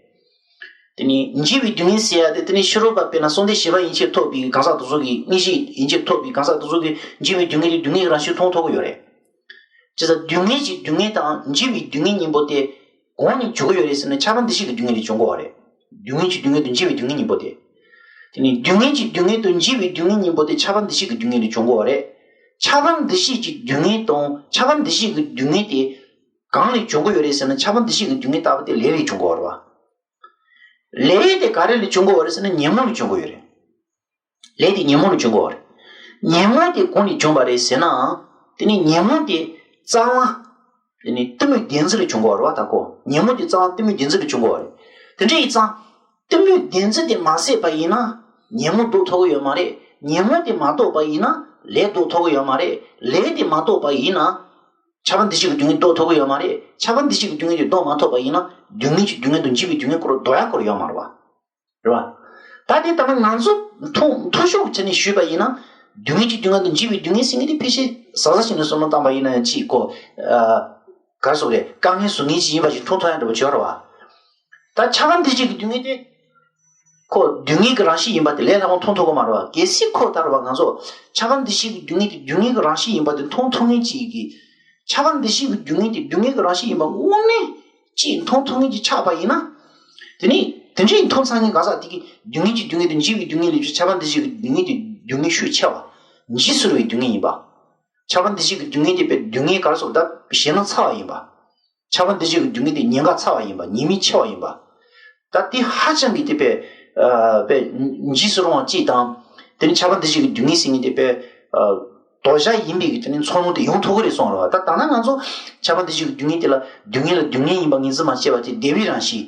དེ་ནས་འཇིགས་པའི་སྡུག་བསྔལ་ཟེར་ཡ་དེ་དེ་ནས་ཕྱི་རོལ་པ་དཔེར་ན་གསང་བདེ་བཞི་པ་ཡན་ཆད་ཐོབ་པའི་གང་ཟག་དེ་ཚོ་གིས། མངོན་ཤེས་ཡན་ཆད་ཐོབ་པའི་གང་ཟག་དེ་ཚོ་གིས་འཇིགས་པའི་སྡུག་བསྔལ་དེ་སྡུག་བསྔལ་གྱི་རང་བཞིན་མཐོང་ཐུབ་ཀྱི་ཡོད་རེད། བྱས་ཙང་སྡུག་བསྔལ་གྱི་སྡུག་བསྔལ་དང་འཇིགས་པའི་སྡུག་བསྔལ་གཉིས་པོ་དེ་གང་ནས་བྱུང་གི་ཡོད་རེད་ཟེར་ན་ཁྱབ་པ་འདུ་ཤེས་ཀྱི་སྡུག་བསྔལ་ལས་བྱུང་གི་ཡོད་རེད། སྡུག་བསྔལ་གྱི་སྡུག་བསྔལ་དང་འཇིགས་པའི་སྡུག་བསྔལ་གཉིས་པོ་དེ། དེ་ནས་སྡུག་བསྔལ་གྱི་སྡུག་བསྔལ་དང་འཇིགས་པའི་སྡུག་བསྔལ་གཉིས་པོ་དེ་ཁྱབ་པ་འདུ་ཤེས་ཀྱི་སྡུག་བསྔལ་ལས་བྱུང་གི་ཡོད་རེད། ཁྱབ་པ་འདུ་ཤེས་ཀྱི་སྡུག་བསྔལ་དང་ཁྱབ་པ་འདུ་ཤེས་ཀྱི་སྡུག་བསྔལ་དེ་གང་ལས་བྱུང་གི་ཡོད་རེད་ཟེར་ན་ཁྱབ་པ་འདུ་ཤེས་ཀྱི་སྡུག་བསྔལ་ལྟ་བུ་དེ་ལས་ལས་བྱུང་གི་ཡོད་རེད་བ། ལས་དེ་ག་རེ་ལས་བྱུང་གི་ཡོད་རེད་ཟེར་ན་ཉོན་མོངས་ལས་བྱུང་གི་ཡོད་རེད། ལས་དེ་ཉོན་མོངས་ལས་བྱུང་གི་ཡོད་རེད། ཉོན་མོངས་དེ་གང་ལས་བྱུང་བ་རེད་ཟེར་ན། དེ་ནི་ཉོན་མོངས་དེ་རྩ་བ། དེ་ནི་གཏི་མུག་བདེན་འཛིན་ལས་བྱུང་གི་ཡོད་རེད་བ། ད་ཁོ་ཉོན་མོངས་དེ་རྩ་བ་གཏི་མུག་བདེན་འཛིན་ལས་བྱུང་གི་ཡོད་རེད། དེ་འདྲ་ཡིན་ཙང་། གཏི་མུག་བདེན་འཛིན་དེ་མ་ཟད་པ་ཡིན་ན། ཉོན་མོངས་ལྡོག་ཐུབ་ཀྱི་ཡོད་མ་རེད། ཉོན་མོངས་དེ་མ་ལྡོག་པ་ཡིན་ན། ལས་ལྡོག་ཐུབ་ཀྱི་ཡོད་མ་རེད། ལས་དེ་མ་ལྡོག་པ་ཡིན་ན། ཁྱབ་པ་འདུ་ཤེས་ཀྱི་སྡུག་བསྔལ་ལྡོག་ཐུབ་ཀྱི་ཡོད་མ་རེད། ཁྱབ་པ་འདུ་ཤེས་ཀྱི་སྡུག་བསྔལ་དེ་ལྡོག་མ་ཐུབ་པ་ཡིན་ན། སྡུག་བསྔལ་གྱི་སྡུག་བསྔལ་དང་འཇིགས་པའི་སྡུག་བསྔལ་སྐོར་ལ་ལྡོག་ཡ་སྐོར་ཡོད་མ་རེད་བ། རེད་བ། ད་དེ་ལྟ་ན་ང་ཚོ་མཐོང་མཐོང་ཕྱོགས་བྱས་ནས་ཞུས་པ་ཡིན་ན། སྡུག་བསྔལ་གྱི་སྡུག་བསྔལ་དང་འཇིགས་པའི་སྡུག་བསྔལ་ཟེར་མཁན་དེ་ཕལ་ཆེར་གཟབ་གཟབ་བྱས་ནས་བསམ་བློ་བཏང་པ་ཡིན་ན་ཡང་ཅིག་གོ། ཨ། ག་རེ་ཟེར་དགོས་རེད། དཀའ་ངལ་བཟོ་མཁན་ཅིག་ཡིན་པ་ཞིག་མཐོང་ཐུབ་ཡ་འདྲ་པོ་ཅིག་ཡོད་རེད་བ། ད་ཁྱབ་པ་འདུ་ཤེས་ཀྱི་སྡུག་བསྔལ་དེ། ཁོ་སྡུག་བསྔལ་གྱི་རང་བཞིན་ཡིན་པ་དེ་ལས་སླ་པོ་མཐོང་ཐུབ་ཀྱི་མ་རེད་བ། གལ་སྲིད་ཁོ་ལྟར་བ་ང་ཚོ་ཁྱབ་པ་འདུ་ཤེས་ཀྱི་སྡུག་བསྔལ་དེ་སྡུག་བསྔལ་གྱི་རང་བཞིན་ཡིན་པ་དེ་མཐོང་ཐུབ་མཁན་ཅིག་གིས། ཁྱབ་པ་འདུ་ཤེས་ཀྱི་སྡུག་བསྔལ་དེ་སྡུག་བསྔལ་གྱི་རང་བཞིན་ཡིན་པ་དངོས་གནས་ཅིག་མཐོང་ཐུབ་མཁན་ཅིག་ཆགས་པ་ཡིན་ན། དེ་ནི་དེ་འདྲའི་མཐོང་ཚར་མཁན་གང་ཟག་དེ་གིས་སྡུག་བསྔལ་གྱི་སྡུག་བསྔལ་དེ་འཇིགས་པའི་སྡུག་བསྔལ་ལས་ཁྱབ་པ་འདུ་ཤེས་ཀྱི་སྡུག་བསྔལ་དེ་སྡུག་བསྔལ་ཤུགས་ཆེ་བ། འཇིགས་སུ་རུང་བའི་སྡུག་བསྔལ་ཡིན་པ། ཁྱབ་པ་འདུ་ཤེས་ཀྱི་སྡུག་བསྔལ་དེ་དཔེ་སྡུག་བསྔལ་ག་རེ་ཟེར་ད་ཞེད་སྣང་ཚ་བ་ཡིན་པ། ཁྱབ་པ་འདུ་ཤེས་ཀྱི་སྡུག་བསྔལ་དེ་ཉེན་ཁ་ཚ་བ་ཡིན་པ། ཉེས་དམིགས་ཆེ་བ་ཡིན་པ། ད་དེ་ཧ་ཅང་གི་དེ་དཔེ། ཨ། དཔེ་འཇིགས་སུ་རུང་བ་གཅིག་དང་། དེ་ནི་ཁྱབ་པ་འདུ་ཤེས་ཀྱི་སྡུག་བསྔལ་ཟེར་མཁན་དེ་དཔེ། ཨ། དོ་ཞག་ཡིན་པའི་གི་དེ་ནི་ཚོར་སྣང་དེ་ཡོང་ཐུབ་ཀྱི་རེད་གསུངས་རེད་བ། ད་ད་ནང་ང་ཚོ་ཁྱབ་པ་འདུ་ཤེས་ཀྱི་སྡུག་བསྔལ་དེ་ལ་སྡུག་བསྔལ་ལ་སྡུག་བསྔལ་ཡིན་པ་ངོས་འཛིན་མ་བྱས་པ་དེ་བདེ་བའི་རང་བཞིན་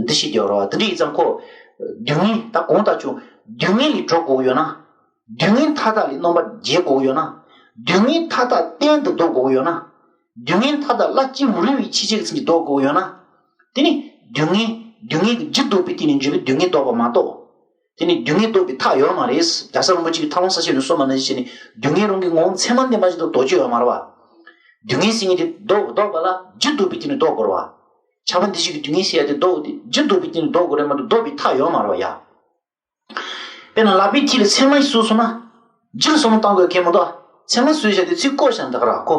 འདུ་ཤེས་དེ་ཡོད་རེད་བ། དེ་འདྲ་ཡིན་ཙང་ཁོ། སྡུག་བསྔལ་ད་གང་ལྟར་ཀྱང་སྡུག་བསྔལ་ལས་གྲོལ་དགོས་ཀྱི་ཡོད་ན། སྡུག་བསྔལ་མཐའ་དག་ལས་རྣམ་པར་རྒྱལ་དགོས་ཀྱི་ཡོད་ན། སྡུག་བསྔལ་མཐའ་དག་གཏན་དུ་ལྡོག་དགོས་ཀྱི་ཡོད་ན། སྡུག་བསྔལ་མཐའ་དག་བླ་གཅིག་མ་རུངས་པའི་ཕྱིར་བྱེད་ཀྱི་ཚུལ་གྱིས་ལྡོག་དགོས་ཀྱི་ཡོད་ན། དེ་ནི་སྡུག་བསྔལ་སྡུག་བསྔལ་གྱི་རྒྱུ་ལྡོག་པའི་སྟེང་ནས་འབྱུང་བའི་སྡུག་བསྔལ་ལྡོག་པ་མ་གཏོགས། དེ་ནི་སྡུག་བསྔལ་ལྡོག་པའི་ཐབས་ཡོད་མ་རེད། རྒྱལ་ཚབ་རིན་པོ་ཆེ་གིས་ཐལ་མོ་སྦྱར་བྱས་ནས་གསུངས་པ་ནང་བཞིན་བྱས་ནས་སྡུག་བསྔལ་རང་གི་ངོ་བོ་མཚན་མ་བདེན་པ་ཞིག་ཏུ་ལྡོག་རྒྱུ་ཡོད་མ་རེད་བ། སྡུག་བསྔལ་ཟེར་མཁན་དེ་ལྡོག་ལྡོག་པ་ལ་རྒྱུ་ལྡོག་པའི་སྟེང་ནས་ལྡོག་དགོས་རེད་བ། ཁྱབ་པ་འདུ་ཤེས་ཀྱི་སྡུག་བསྔལ་ཟེར་ཡ་དེ་ལྡོག་དེ་རྒྱུ་ལྡོག་པའི་སྟེང་ནས་ལྡོག་དགོས་རེད་མ་གཏོགས་ལྡོག་པའི་ཐབས་ཡོད་མ་རེད་བ་ཡ། དཔེར་ན་ལག་པའི་མཐིལ་ལ་ཚེར་མ་ཞིག་ཟུག་སོང་ན། རྒྱུར་བསམ་བློ་གཏོང་དགོས་གལ་མི་འདུག་ཚེར་མ་ཟུག་བཞག་དུས་ཚིག་བཀོལ་བཞག་ན་ད་ག་ར་གོ།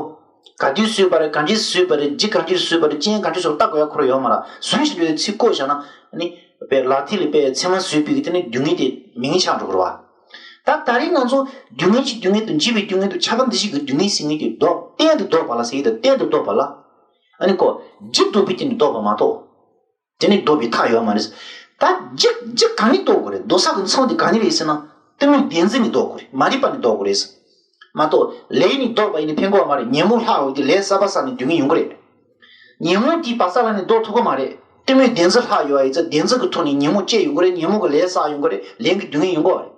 ག་དུས་བཟོས་པ་རེད། གང་ཅི་བཟོས་པ་རེད། ལྗིད་གང་ཅི་བཟོས་པ་རེད། རྐྱེན་གང་ཅི་བཟོས་པ་ལྟ་དགོས་ཡ་ཁོ་རང་ཡོད་མ་རེད། བཟོས་ཞེས་པའི་ཚིག་བཀོལ་བཞག་ན་ནི་པའི་ལག་མཐིལ་ལ་པའི་མཚན་མ་བཟོས་པའི་གི་དེ་ནི་རྡུལ་བརྙན་དེ་མིང་ཆགས་འགྲོ་གི་རེད་བ། ད་ད་རིང་ང་ཚོ་རྡུལ་བརྙན་གྱི་རྡུལ་བརྙན་དང་འཇིག་པའི་རྡུལ་བརྙན་དང་ཁྱབ་པ་འདུ་བྱེད་ཀྱི་རྡུལ་བརྙན་ཟེར་མཁན་དེ་ལྡོག་གཏན་དུ་ལྡོག་པ་ལ་ཟེར་གྱི་འདུག་གཏན་དུ་ལྡོག་པ་ལ། ཨ་ནི་ཁོ་ལྗིད་ལྡོག་པའི་རྐྱེན་ནི་ལྡོག་པ་མ་གཏོགས། དེ་ནི་ལྡོག་པའི་མཐའ་ཡོད་མ་རེད། ད་ལྗིད་ལྗིད་གང་ནས་ལྡོག་དགོས་རེད། ལྡོག་ས་གི་མཚམས་དེ་གང་ནས་རེད་ཟེར་ན། གཏི་མུག་བདེན་འཛིན་ནས་ལྡོག་དགོས་རེད། མ་རིག་པ་ནས་ལྡོག་དགོས་རེད། མ་གཏོགས་ལས་ནས་ལྡོག་པ་ཡིན་ན་ཕན་གྱི་མ་རེད། ཉོན་མོངས་ལྷག་ཡོང་དུས་ལས་གསར་པ་བསགས་ནས་རྡུལ་བརྙན་ཡོང་གི་རེད། ཉོན་མོངས་དེ་བ་ས་ལ་ནས་ལྡོག་ཐུབ་ཀྱི་མ་རེད། གཏི་མུག་བདེན་འཛིན་ལྷག་ཡོང་བ་ཡིན་ཙང་བདེན་འཛིན་གྱི་ཐོག་ནས་ཉོན་མོངས་སྐྱེ་ཡོང་གི་རེད། ཉོན་མོངས་ཀྱི་ལས་བསགས་ཡོང་གི་རེད། ལས་ཀྱི་རྡུལ་བརྙན་ཡོང་གི་རེད།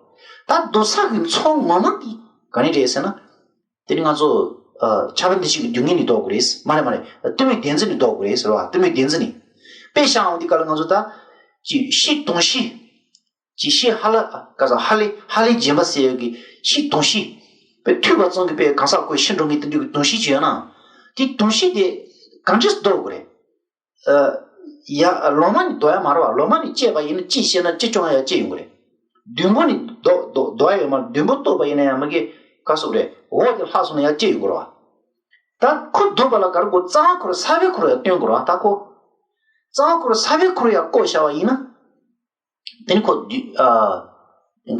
ད་ལྡོག་ས་གི་མཚམས་ངོ་མ་དེ་ག་ནས་རེད་ཟེར་ན། དེ་ནི་ང་ཚོ་ཨ་ཁྱབ་པ་འདུ་བྱེད་ཀྱི་རྡུལ་བརྙན་ནས་ལྡོག་དགོས་རེད། མ་རེད་མ་རེད། གཏི་མུག་བདེན་འཛིན་ནས་ལྡོག་དགོས་རེད་ཟེར་བ། གཏི་མུག་བདེན་འཛིན་ནས། དཔེ་བཞག་ཡོང་དུས་ག་ལ་ང་ཚོ་ད་ཅིག་ཤེས་དོན་ཤེས། ཅིག་ཤེས་ཧ་ལ་ག་ས་ཧ་ལས་ཧ་ལས་བརྗེན་པ་ཟེར་ཡོད་ཀྱི་ཤེས་དོན་ཤེས། དཔེ་ཐོས་པ་ཙམ་གྱིས་དཔེ་གང་ཟག་ཁོའི་ཤི་འགྲོ་ངེས་དེ་འདྲ་གི་དོན་ཤེས་ཅིག་ཡོད་ན། དེ་དོན་ཤེས་དེ་གང་འདྲས་ལྡོག་དགོས་རེད། ཡ། ལོ་མ་ནས་ལྡོག་ཡ་མ་རེད་བ། ལོ་མ་ནས་སྐྱེས་པ་ཡིན་ན་ཅི་བཤད་ན་ཅི་སྐྱོང་ཡ་ཅི་ཡོང་གི་རེད། བདུན་པོ་ནས་ལྡོག་ལྡོག་ལྡོག་ཡ་ཡོད་མ་རེད། བདུན་པོ་ལྡོག་པ་ཡིན་ན་ཡང་མ་གི་ག་སོག་རེད། འོག་དེ་ལྷག་སོང་ན་ཡ་ཅི་ཡོང་གི་རེད་བ། ད་ཁོ་ལྡོག་པ་ལ་ག་རེ་དགོས། རྩ་བ་ཁོ་ར་ས་བའི་ཁོ་ར་ཡ་སྟོན་དགོས་རེད་བ། ད་ཁོ་རྩ་བ་ཁོ་ར་ས་བའི་ཁོ་ར་ཡ་བཀོད་བཞག་པ་ཡིན་ན། དེ་ནི་ཁོ་དུས་ཨ་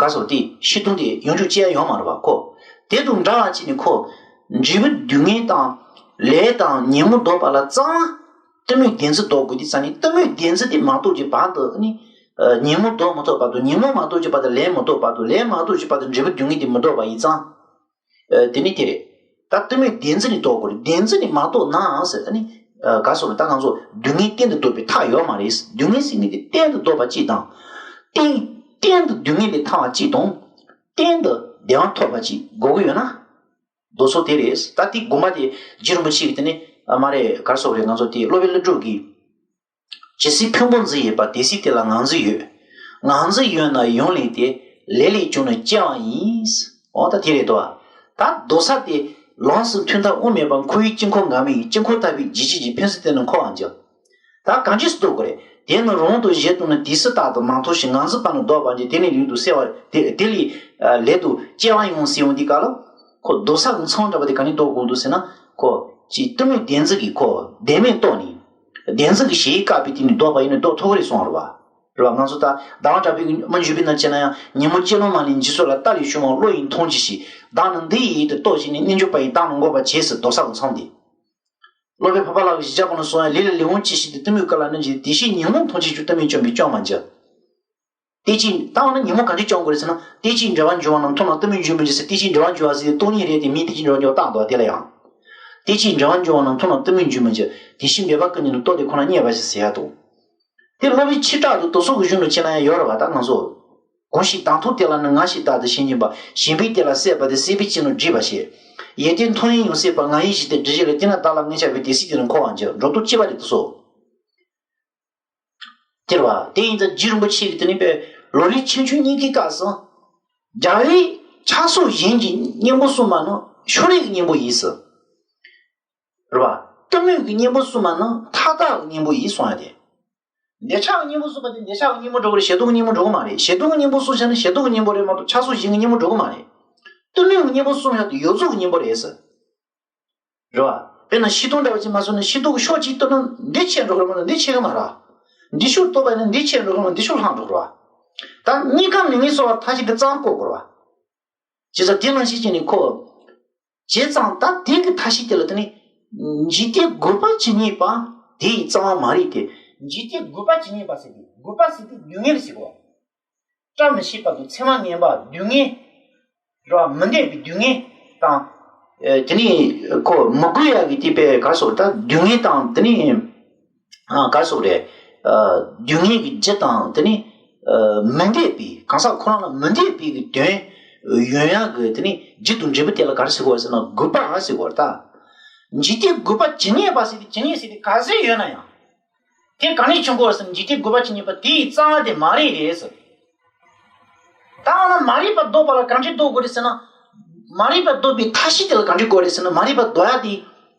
ག་སོག་དེ་ཤི་དུང་དེ་ཡོང་རྒྱུ་ཅི་ཡ་ཡོང་མ་རེད་བ། ཁོ་དེ་དང་འདྲ་བ་ཅིག་ནི་ཁོ་འབྲས་བུ་རྡུལ་བརྙན་དང་ལས་དང་ཉོན་མོངས་ལྡོག་པ་ལ་རྩ་བ། གཏི་མུག་བདེན་འཛིན་ལྡོག་དགོས་དུས་ཙང་ནི་གཏི་མུག་བདེན་འཛིན་དེ་མ་གཏོགས་ཀྱི་བར་དུ་ནི་ཨ་ཉོན་མོངས་ལྡོག་མ་ཐུབ་བར་དུ། ཉོན་མོངས་མ་གཏོགས་ཀྱི་བར་དུ་ལས་མ་ལྡོག་བར་དུ། ལས་མ་གཏོགས་ཀྱི་བར་དུ་འབྲས་བུ་རྡུལ་བརྙན་དེ་མི་ལྡོག་པ་ཡིན་ཙང་། ཨ་དེ་ནི་དེ་རེད། ད་གཏི་མུག་བདེན་འཛིན་ནི་ལྡོག་དགོས་རེད། བདེན་འཛིན་ནི་མ་གཏོགས་ནའང་ཟེར། ཨ་ནི་ཨ་ག་སོག་རེད། ད་ང་ཚོ་རྡུལ་བརྙན་གཏན་དུ་ལྡོག་པའི་མཐའ་ཡོད་མ་རེད། རྡུལ་བརྙན་ཟེར་མཁན་དེ་གཏན་དུ་ལྡོག་པ་གཅིག་དང་། གཏན་གཏན་དུ་རྡུལ་བརྙན་ལས་ཐར་བ་གཅིག་དང་། གཏན་དུ་བདེ་བ་ཐོབ་པ་གཅིག་དགོས་ཀྱི་ཡོད་ན། མདོ་སོགས་དེ་རེད། ད་དེ་དགོངས་པ་དེ་རྗེ་རིན་པོ་ཆེ་གིས་དེ་ནི་ཨ་མ་རེད། ག་སོག་རེད། ང་ཚོ་དེ་སློབ་དཔོན་ཀླུ་སྒྲུབ་ཀྱིས། ཇི་སྲིད་ཕུང་པོ་འཛིན་ཡོད་པ། དེ་སྲིད་དེ་ལ་ངར་འཛིན་ཡོད། ངར་འཛིན་ཡོད་ན་ཡུན་ལེགས་ཏེ། ལས་ལས་བྱུང་ནས་སྐྱེ་བ་ཡིན། འོ་ད་དེ་རེད་དོ། ད་ལྡོག་ས་དེ། ལམ་སྲིད་མཐུན་ཐབས་དབུ་མེད་པ། འཁོར་བའི་དཀྱིལ་འཁོར་འགག་མེད་ཡིན། དཀྱིལ་འཁོར་ཐར་པའི་རྒྱུ་ཅན་གྱི་ཕན་ཚུན་བརྟེན་ནས་འཁོར་བར་འགྱུར། ད་གང་ཅི་སུ་ལྡོག་དགོས་རེད། དེ་ནི་རང་དུ་གཞན་དུ་ནི་དུས་སུ་རྟག་ཏུ་མ་མཐོང་ཞིང་། ངར་འཛིན་པ་ནི་ལྡོག་པར་འགྱུར། དེ་ནི་ལུས་དུ་གསལ་བ་དེ་དེ་ལས་ལས་དུ་སྐྱེ་བ་ཡང་སྲིད་ཡོང་དུས་ག་ལ། ཁོ་ལྡོག་ས་གི་མཚམས་འདྲ་པོ་དེ་ག་ནས་ལྡོག་དགོས་འདུག་ཟེར་ན། ཁོ་ཅིག་གཏི་མུག་བདེན་འཛིན་གྱིས་ཁོ་བདེན་མེད་རྟོགས་ནས། བདེན་འཛིན་གྱི་གཞི་བཀག་པའི་སྟེང་ནས་ལྡོག་པ་ཡིན་ན་ལྡོག་ཐུབ་ཀྱི་རེད་གསུངས་པ་རེད་བ། རེད་བ། ང་ཚོ་ད་ཟླ་བ་གྲགས་པའི་མ་འཇུག་པའི་ནང་བྱས་ན་ཡང་། ཉོན་མོངས་སྤྱོད་ལམ་མ་ལུས་འཇིག་ཚོགས་ལ། ལྟ་ལས་བྱུང་བ་བློ་ཡིས་མཐོང་གྱིས་ཤིག། བདག་ནི་འདི་ཡི་ཡུལ་དུ་རྟོག་བྱས་ནས། རྣལ་འབྱོར་པ་ཡིས་བདག་ནི་འགོག་པར་བྱེད་ཟེར། ལྡོག་ས་གི་མཚམས་དེ། སློབ་དཔོན་འཕགས་པ་ལྷ་གིས་ཞི་བྱེད་པ་ནས་གསུངས་ཡ། ལས་ལ་ལས་དབང་སྐྱེ་ཞིང་དུ། གཏི་མུག་ཀུན་ལ་གནོད་བྱེད་དེ། དེ་ཕྱིར་ཉོན་མོངས་མཐོང་ཆེན་སྐྱོང་། གཏི་མུག་བཅོམ་པས་སྐྱོང་བར་འགྱུར། དེ་ཅིག་ད་འོ་ན་ཉོན་མོངས་ག་འདྲས་སྐྱོང་དགོས་རེད་ཟེར་ན། དེ་ཅིག་འབྲེལ་བར་འབྱུང་བ་རྣམས། མཐོང་ན་གཏི་མུག་འབྱུང་མི་འགྱུར་ཟེར། དེ་ཅིག་འབྲེལ་བར་འབྱུང་བ་ཟེར་དེ་སྟོང་ཉིད་རེད་དེ། མིང་དེ་ཅིག་འབྲེལ་བར་འབྱུང་བ་བཏགས་འདུག་བ། དེ་ལ་ཡང་། དེ་ཅིག་འབྲེལ་བར་འབྱུང་བ་རྣམས། མཐོང་ན་གཏི་མུག་འབྱུང་མི་འགྱུར། དེ་བཞིན་མོས་པ་ཀུན་ནི། རྟོག་དེ་ཁོ་ན་རྙེད་པ་ཞིག་ཟེར་ཡ་འདུག། དེ་སློབ་དཔོན་ཆོས་གྲགས་དང་ལྡོག་ཟོན་གྱི་གཞུང་ལ་བྱས་ན་ཡང་ཡོད་རེད་བ། ད་ང་ཚོ། གང་ཞིག་དང་ཐོག་དེ་ལ་ནི། ང་ཞེས་བཏགས་ཏེ་ཞེན་བྱེད་པ། ཞེན་པས་དེ་ལ་སྲེད་པ་དེ། སྲེད་པའི་སྤྱི་ནི་སྒྲིབ་པ་ཞེས། ཡེ་དེ་མཐོང་ཡང་ཡང་སྲེད་པ། ང་ཡི་གཞི་དེ་སྒྲིབ་བྱེད་ལ། དེས་ན་བདག་ལ་ངེས་བྱ་བའི། དེ་སྲིད་དེ་ནི་འཁོར་བར་འགྱུར། འགྲོ་ལྡོག་གཅིག་པ་རེད་དེ་སོ། དེ་རེད་བ། དེ་ཡིན་ཙང་རྗེ་རིན་པོ་ཆེ་གིས་དེ་ནི་པའི་ལོ་ལེགས་ཁྱད་ཆོས་གཉིས་ཀྱི་སྐབས་སུ། རྒྱལ་བའི་ཕྱག་སོགས་གཞན་གྱི་གཉེན་པོ་གསུམ་པ་ནི་ཕྱོགས་རིས་ཀྱི་གཉེན་པོ་ཡིན་ཟེར། རེད་བ། གཏི་མུག་གི་གཉེན་པོ་གསུམ་པ་ནི་མཐའ་དག་གི་གཉེན་པོ་ཡིན་གསུང་ཡ་དེ། འདོད་ཆགས་ཀྱི་གཉེན་པོ་གསུམ་པ་དེ་འདོད་ཆགས་ཀྱི་གཉེན་པོ་འགྲོ་གི་རེད། ཞེ་སྡང་གི་གཉེན་པོ་འགྲོ་གི་མ་རེད། ཞེ་སྡང་གི་གཉེན་པོ་གསུམ་ཆ་ནི་ཞེ་སྡང་གི་གཉེན་པོ་རེད་མ་གཏོགས། ཕྱག་སོགས་གཞན་གྱི་གཉེན་པོ་འགྲོ་གི་མ་རེད། གཏི་མུག་གི་གཉེན་པོ་གསུམ་ཆ་དེ་ཡོངས་རྫོགས་ཀྱི་གཉེན་པོ་རེད་ཟེར། རེད་བ། དཔེར་ན་ཤིང་སྡོང་འདྲ་བ་ཅིག་མ་སོང་ན། ཤིང་སྡོང་གི་ཕྱོགས་གཅིག་གཏོར་ན་འདི་ཆད་འགྲོ་གི་རེད་མ་གཏོགས་འདི་ཆད་གི་མ་རེད། འདི་ཕྱོགས་གཏོར་བ་ཡིན་ན་འདི་ཆད་འགྲོ་གི་རེད་མ་གཏོགས་འདི་ཕྱོགས་ལྷག་འགྲོ་གི་རེད་བ། ད་གཉིས་ཀ་མེད་མཁན་བཟོ་བ་ཐབས་ཤེས་དེ་གཙང་བཀོད་དགོས་རེད་བ། བྱས་ཙང་དེ་ནང་བཞིན་བྱས་ནས་ཁོ། བྱས་ཙང་ད་དེ་གི་ཐབས་ཤེས་དེ་ལ་དེ་ནི། འཇིག་རྟེན་རྒུད་པ་ཇི་སྙེད་པ། དེ་ཡི་རྩ་བ་མ་རིག་སྟེ། འཇིག་རྟེན་རྒུད་པ་ཇི་སྙེད་པ་ཟེར་ཏེ། རྒུད་པ་ཟེར་དུས་སྡུག་བསྔལ་ཟེར་གོ། བཀྲ་མི་ཤིས་པ་དང་མཚན་མ་ངན་པ་སྡུག་བསྔལ། རེད་བ། མི་འདོད་པའི་སྡུག་བསྔལ་དང་། ཨེ་དེ་ནི་ཁོ་མི་དགོས་ཡག་གི་དེ་པའི་ག་སོགས་ད་སྡུག་བསྔལ་དང་དེ་ནི། ཨ་ག་སོགས་རེད། ཨ་སྡུག་བསྔལ་གྱི་རྒྱུ་དང་དེ་ནི། ཨ་མི་འདོད་པའི་གང་ཟག་ཁོ་རང་ལ་མི་འདོད་པའི་གི་དོན་ཡོང་ཡག་གི་དེ་ནི་རྒྱུ་དང་འབྲས་བུ་དེ་ལ་ག་རེ་ཟེར་དགོས་ཟེར་ན་རྒུད་པ་ཟེར་དགོས་རེད་ད། འཇིག་རྟེན་རྒུད་པ་ཇི་སྙེད་པ་ཟེར་ཏེ་ཇི་སྙེད་ཟེར་ཏེ་ག་ཚོད་ཡོད་ན་ཡང་། དེ་ག་ནས་བྱུང་གོ་ཟེར་ན་འཇིག་རྟེན་རྒུད་པ་ཇི་སྙེད་པ་དེ་ཡི་རྩ་བ་དེ་མ་རིག་རེད་ཟེར། ད་འོ་ན་མ་རིག་པ་ལྡོག་པ་ལ་གང་འདྲ་ལྡོག་དགོས་རེད་ཟེར་ན། མ་རིག་པ་ལྡོག་པའི་ཐབས་ཤེས་དེ་ལ་གང་འདྲ་དགོས་རེད་ཟེར་ན། མ་རིག་པ་ལྡོག་ཡག་དེ།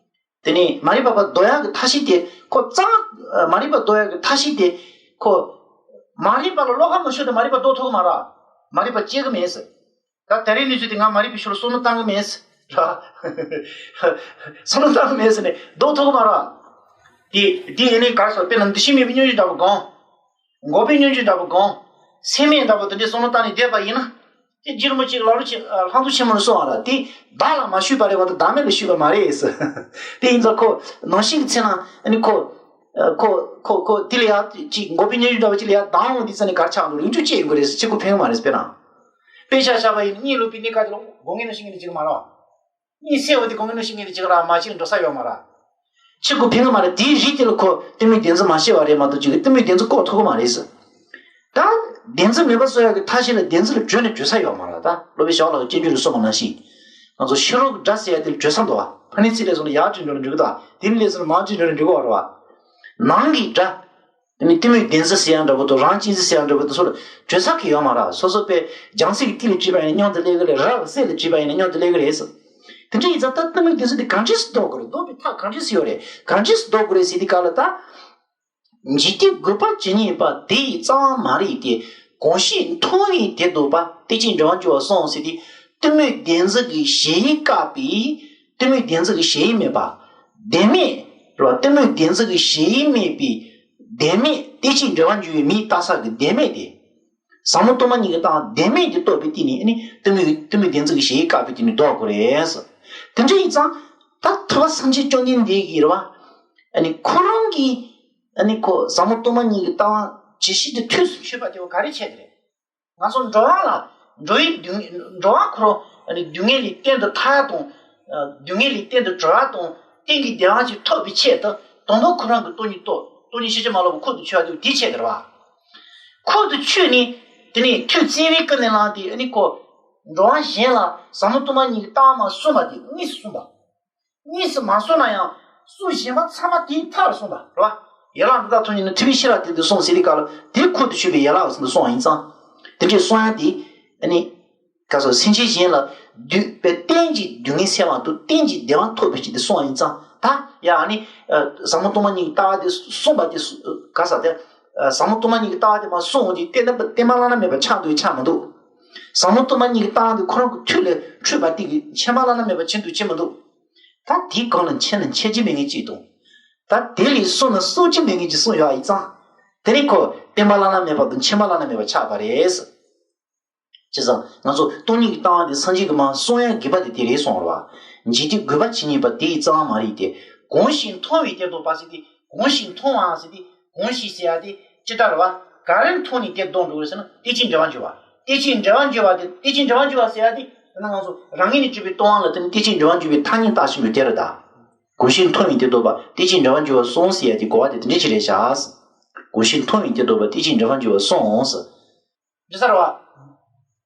དེ་ནས་མ་རིག་པ་ལྡོག་ཡག་གི་ཐབས་ཤེས་དེ་ཁོ་གཙང་། མ་རིག་པ་ལྡོག་ཡག་གི་ཐབས་ཤེས་དེ་ཁོ། མ་རིག་པ་ལ་བློ་ཁ་མ་ཤོར་ཏེ་མ་རིག་པ་ལྡོག་ཐུབ་ཀྱི་མ་རེད། མ་རིག་པ་སྐྱེ་གི་མེད་ཟེར། ད་དེ་རིང་གནས་ཚུལ་དེ་ང་མ་རིག་པའི་ཤུགས་ལ་བསམ་བློ་བཏང་གི་མེད། ར། བསམ་བློ་བཏང་མེད་ཟེར་ནས་ལྡོག་ཐུབ་ཀྱི་མ་རེད། དེ་དེ་ཡིན་ནའི་གར་སོང་དཔེར་ན་འདུ་ཤེས་མེད་པའི་སྙོམས་འཇུག་འདྲ་པོ་སྒོམ། འགོག་པའི་སྙོམས་འཇུག་འདྲ་པོ་སྒོམ། སེམས་མེད་འདྲ་པོ་དེ་འདྲའི་བསམ་བློ་བཏང་ནས་བསྡད་པ་ཡིན་ན། དེ་རྗེ་རིན་པོ་ཆེ་གི་ལམ་རིམ་ཆེ་ལྷག་མཐོང་ཆེན་མོ་ནས་གསུངས་པ་ར། དེ་བདག་ལ་མ་ཞུས་པ་རེད་མ་གཏོགས་བདག་མེད་ལ་ཞུས་པ་མ་རེད་ཟེར། དེ་ཡིན་ཙང་ཁོ་ནང་བཞིན་གྱི་ཚེ་ན་ཨ་ནི་ཁོ། ཁོ་ཁོ་ཁོ་དེ་ལ་ཡ་ཅིག་འགོག་པའི་སྙོམས་འཇུག་འདྲ་བ་ཅིག་ལ་ཡ་སྡང་འོང་དུས་ཙ་ནས་གར་ཆགས་འགྲོ་རིགས་འཇུག་ཅེས་ཡོང་གི་རེད་ཟེར། ཁྱེད་ཁོ་ཕན་གི་མ་རེད་ཟེར། དཔེར་ན། དཔེ་ཆ་བཞག་པ་ཡིན་ན་གཉིད་ལོག་པའི་གནས་སྐབས་ཅིག་ལ་སྒོ་ངའི་ནང་ཞིག་ངེས་ནས་ཅིག་མ་རེད་བ། གཉིད་སད་འོང་དུས་སྒོ་ངའི་ནང་ཞིག་ངེས་ནས་ཅིག་ར་མ་ཅིག་འགྲོ་ས་ཡོད་མ་རེད། ཁྱེད་ཁོ་ཕན་གི་མ་རེད། དེའི་རིགས་དེ་ལ་ཁོ་གཏི་མུག་བདེན་འཛིན་མ་ཤེས་པ་རེད་མ་གཏོགས་ཅིག་གཏི་མུག་བདེན་འཛིན་བཀག་ཐུབ་གི་མ་རེད་ཟེར། ད་བདེན་འཛིན་མེད་པ་བཟོ་ཡག་གི་ཐབས་ཤེས་ལ་བདེན་འཛིན་ལ་བྲོས་ནས་བྲོས་ས་ཡོད་མ་རེད། ད་སློབ་དཔོན་ཞྭ་ལགས་ཀྱིས་སྤྱོད་འཇུག་ལ་གསུངས་པ་ནང་བཞིན། ང་ཚོ་ཤེས་རབ་ཀྱི་སྒྲ་ཟེར་ཡ་དེ་ལ་བྲོས་ས་འདུག་བ། ཕ་ནི་ཚིག་ལས་བཟུང་ནས་ཡར་བྲོས་འགྲོ་ན་འགྲིག་གི་འདུག་བ། དེ་ནི་ལས་བཟུང་ནས་མར་བྲོས་འགྲོ་ན་འགྲིག་གི་བ་རེད་བ། ནང་གི་སྒྲ། དེ་ནི་གཏི་མུག་བདེན་འཛིན་ཟེར་ཡ་འདྲ་པོ་དང་རང་གཅེས་འཛིན་ཟེར་ཡ་འདྲ་པོ་དེ་ཚོ་ལ་བྲོས་ས་གི་ཡོད་མ་རེད། སོ་སོ་པས་རྒྱང་སྲིང་གི་ཏི་ལ་བྲིས་པ་ཡིན་ན་མཉམ་དུ་སླེབས་གི་རེད། ར་ལ་སྲས་ལ་བྲིས་པ་ཡིན་ན་མཉམ་དུ་སླེབས་གི་རེད་ཟེར། དེ་འདྲ་ཡིན་ཙང་ད་གཏི་མུག་བདེན་འཛིན་དེ་གང་འདྲས་སུ་ལྡོག་དགོས་རེད། ལྡོག་པའི་ཐབས་གང་འདྲས་སུ་ཡོད་རེད། གང་འདྲས་སུ་ལྡོག་དགོས་རེད་ཟེར་དུས་སྐབས་ལ་ད། འཇིག་རྟེན་རྒུད་པ་ཇི་སྙེད་པ། དེ་ཡི་རྩ་བ་མ་རིག་སྟེ། གང་ཞིག་མཐོང་བས་དེ་ལྡོག་པ། དེ་ཕྱིར་འབྲེལ་བར་འགྱུར་བ་གསུངས་ཟེར་ཏེ། གཏི་མུག་བདེན་འཛིན་གྱི་གཞལ་ཡས་བཀག་པའི། གཏི་མུག་བདེན་འཛིན་གྱི་གཞལ་ཡས་མེད་པ། བདེན་མེད་རེད་བ། གཏི་མུག་བདེན་འཛིན་གྱི་གཞལ་ཡས་མེད་པའི་བདེན་མེད། དེ་ཕྱིར་འབྲེལ་བར་འགྱུར་བའི་མིང་བཏགས་ས་གི་བདེན་མེད་དེ། ཟབ་མོ་སྟོང་པ་ཉིད་ཀྱི་ལྟ་བ་བདེན་མེད་དེ་རྟོགས་པའི་སྟེང་ནས་ནི་གཏི་མུག་གཏི་མུག་བདེན་འཛིན་གྱི་གཞལ་ཡས་བཀག་པའི་སྟེང་ནས་ལྡོག་དགོས་རེད། དེ་འདྲ་ཡིན་ཙང་ད་ཐུབ་པ་སངས་རྒྱས་བཅོམ་ལྡན་འདས་ཀྱིས་རེད་བ། ཨ་ནི་ཁོ་རང་གིས་ཨ་ནི་ཁོ་ཟབ་མོ་སྟོང་པ་ཉིད་ཀྱི་ལྟ་བ་ཇི་ཞིག་ཏུ་ཐོས་སུ་ཆུད་པ་དེ་བ་ག་རེ་བྱས་ཀྱི་རེད། ང་ཚོ་འགྲོ་བ་ལ་འགྲོ་བའི་སྡུག་འགྲོ་བ་ཁོ་རང་ཨ་ནི་སྡུག་བསྔལ་ལས་གཏན་དུ་ཐར་དང་། སྡུག་བསྔལ་ལས་གཏན་དུ་གྲོལ་བ་དང་གཏན་གྱི་བདེ་བ་ཅིག་ཐོབ་པའི་ཆེད་དུ་དང་པོ་ཁོ་རང་གི་སྟོང་ཉིད་རྟོགས། སྟོང་ཉིད་ཤེས་བྱ་མ་ལོག་པ་ཁོ་ཐག་ཆོད་པ་དེ་བྱས་ཀྱི་རེད་བ། ཁོ་ཐག་ཆོད་ནས་དེ་ནས་ཐུགས་བརྩེ་བའི་ཀུན་ནས་བསླངས་ཏེ་ཨ་ནི་ཁོ་འགྲོ་བ་གཞན་ལ་ཟབ་མོ་སྟོང་པ་ཉིད་ཀྱི་ལྟ་བ་མ་གསུངས་པ་དེ་དངོས་སུ་གསུངས་པ། དངོས་སུ་མ་གསུངས་ན་ཡང་སུ་གཞན་པ་ཚང་མ་དེའི་མཐའ་ལ་གསུངས་པ་རེད་བ། ཡན་ལག་འདི་དག་ཐམས་ཅད་ནི་ཐུབ་པའི་ཤེས་རབ་སྟེ་འདི་གསུངས་ཟེར་དུས་སྐབས་ལ་དེ་ཁོ་ཐག་ཆོད་པའི་ཡན་ལག་ཟེར་འདི་གསུངས་པ་ཡིན་ཙང་། དེ་འདྲའི་གསུང་ཡག་དེ་ཨ་ནི། ག་སོ་སེམས་ཅན་གཞན་ལ་སྡུག་པའི་གཏན་གྱི་སྡུག་བསྔལ་སེལ་བ་དང་གཏན་གྱི་བདེ་བ་ཐོབ་པའི་ཆེད་དུ་གསུངས་པ་ཡིན་ཙང་ད་ཡ་ཨ་ནི། ཟབ་མོ་སྟོང་པ་ཉིད་ཀྱི་ལྟ་བ་དེ་གསུངས་པ་དེ་ག་ས་དེ། ཟབ་མོ་སྟོང་པ་ཉིད་ཀྱི་ལྟ་བ་དེ་མ་གསུངས་འོང་དུས་བསྟན་པ་བསྟན་པ་བླ་ན་མེད་པ་ཆགས་འདུག་ཆགས་མི་འདུག་ཟབ་མོ་སྟོང་པ་ཉིད་ཀྱི་ལྟ་བ་དེ་ཁོ་རང་གི་ཐུགས་ལ་འཁྲུངས་པ་དེ་གི་ཆེན་པོ་བླ་ན་མེད་པ་ཆེན་འདུག་ཆེ་མི་འདུག་ད་དེའི་སྒང་ལ་འཆད་ན་འཆད་རྒྱུ་མེད་མཁན་གཅིག་དང་། ད་དེ་ལས་གསུངས་ན་གསུང་རྒྱུ་མེད་མཁན་གཅིག་གསུངས་ཡོད་པ་ཡིན་ཙང་། དེ་ནི་ཁོ་བསྟན་པ་བླ་ན་མེད་པ་དང་ཆེན་པོ་བླ་ན་མེད་པ་ཆགས་པ་རེད། བྱས་ཙང་ང་ཚོ་སྟོང་ཉིད་ཀྱི་ལྟ་བ་འདི་སངས་རྒྱས་ཀྱིས་མར་གསུང་ཡག་དགོས་པ་དེ་དེ་རེད་གསུངས་པ་རེད་བ། འཇིག་རྟེན་རྒུད་པ་ཇི་སྙེད་པ། དེ་ཡི་རྩ་བ་མ་རིག་སྟེ། གང་ཞིག་མཐོང་བས་དེ་ལྡོག་པ་ཟེར་ཏེ། གང་ཞིག་མཐོང་བ་ཟེར་ཏེ། གང་ཞིག་ཟེར་ཡག་དེ་ཅི་ལྟར་བ། ག་རེ་མཐོང་ནས་དེ་ལྡོག་འགྲོ་གི་རེད་ཟེར་ན་དེ་ཕྱིར་འབྲེལ་བར་འགྱུར་བ། དེ་ཕྱིར་འབྲེལ་བར་འགྱུར་བ་དེ་དེ་ཕྱིར་འབྲེལ་བར་འགྱུར་བ་ཟེར་ཡག་དེ་ད་ང་ཚོ་རང་ངོས་ནས་གྲུབ་པའི་སྟོང་པ་ལ་དེ་ནི་དེ་ཕྱིར་འབྲེལ་བར་འགྱུར་བའི་ཐ་སྙད་བཏགས་ཤིང་འགྱུར་དེ་རེད་ད། གང་ཞིག་མཐོང་བས་དེ་ལྡོག་པ། དེ་ཕྱིར་འབྲེལ་བར་འགྱུར་བ་གསུངས་ཟེར་ཡག་དེ་གོ་བ་དེ་དེ་འདྲ་ཅིག་རེད་བཞག་གང་ཞིག་མཐོང་བས་དེ་ལྡོག་པ། དེ་ཕྱིར་འབྲེལ་བར་འགྱུར་བ་གསུངས། འདི་ཚར་བ།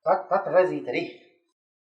ད་ད་ད་ག་ཟིག་དེ་རེད།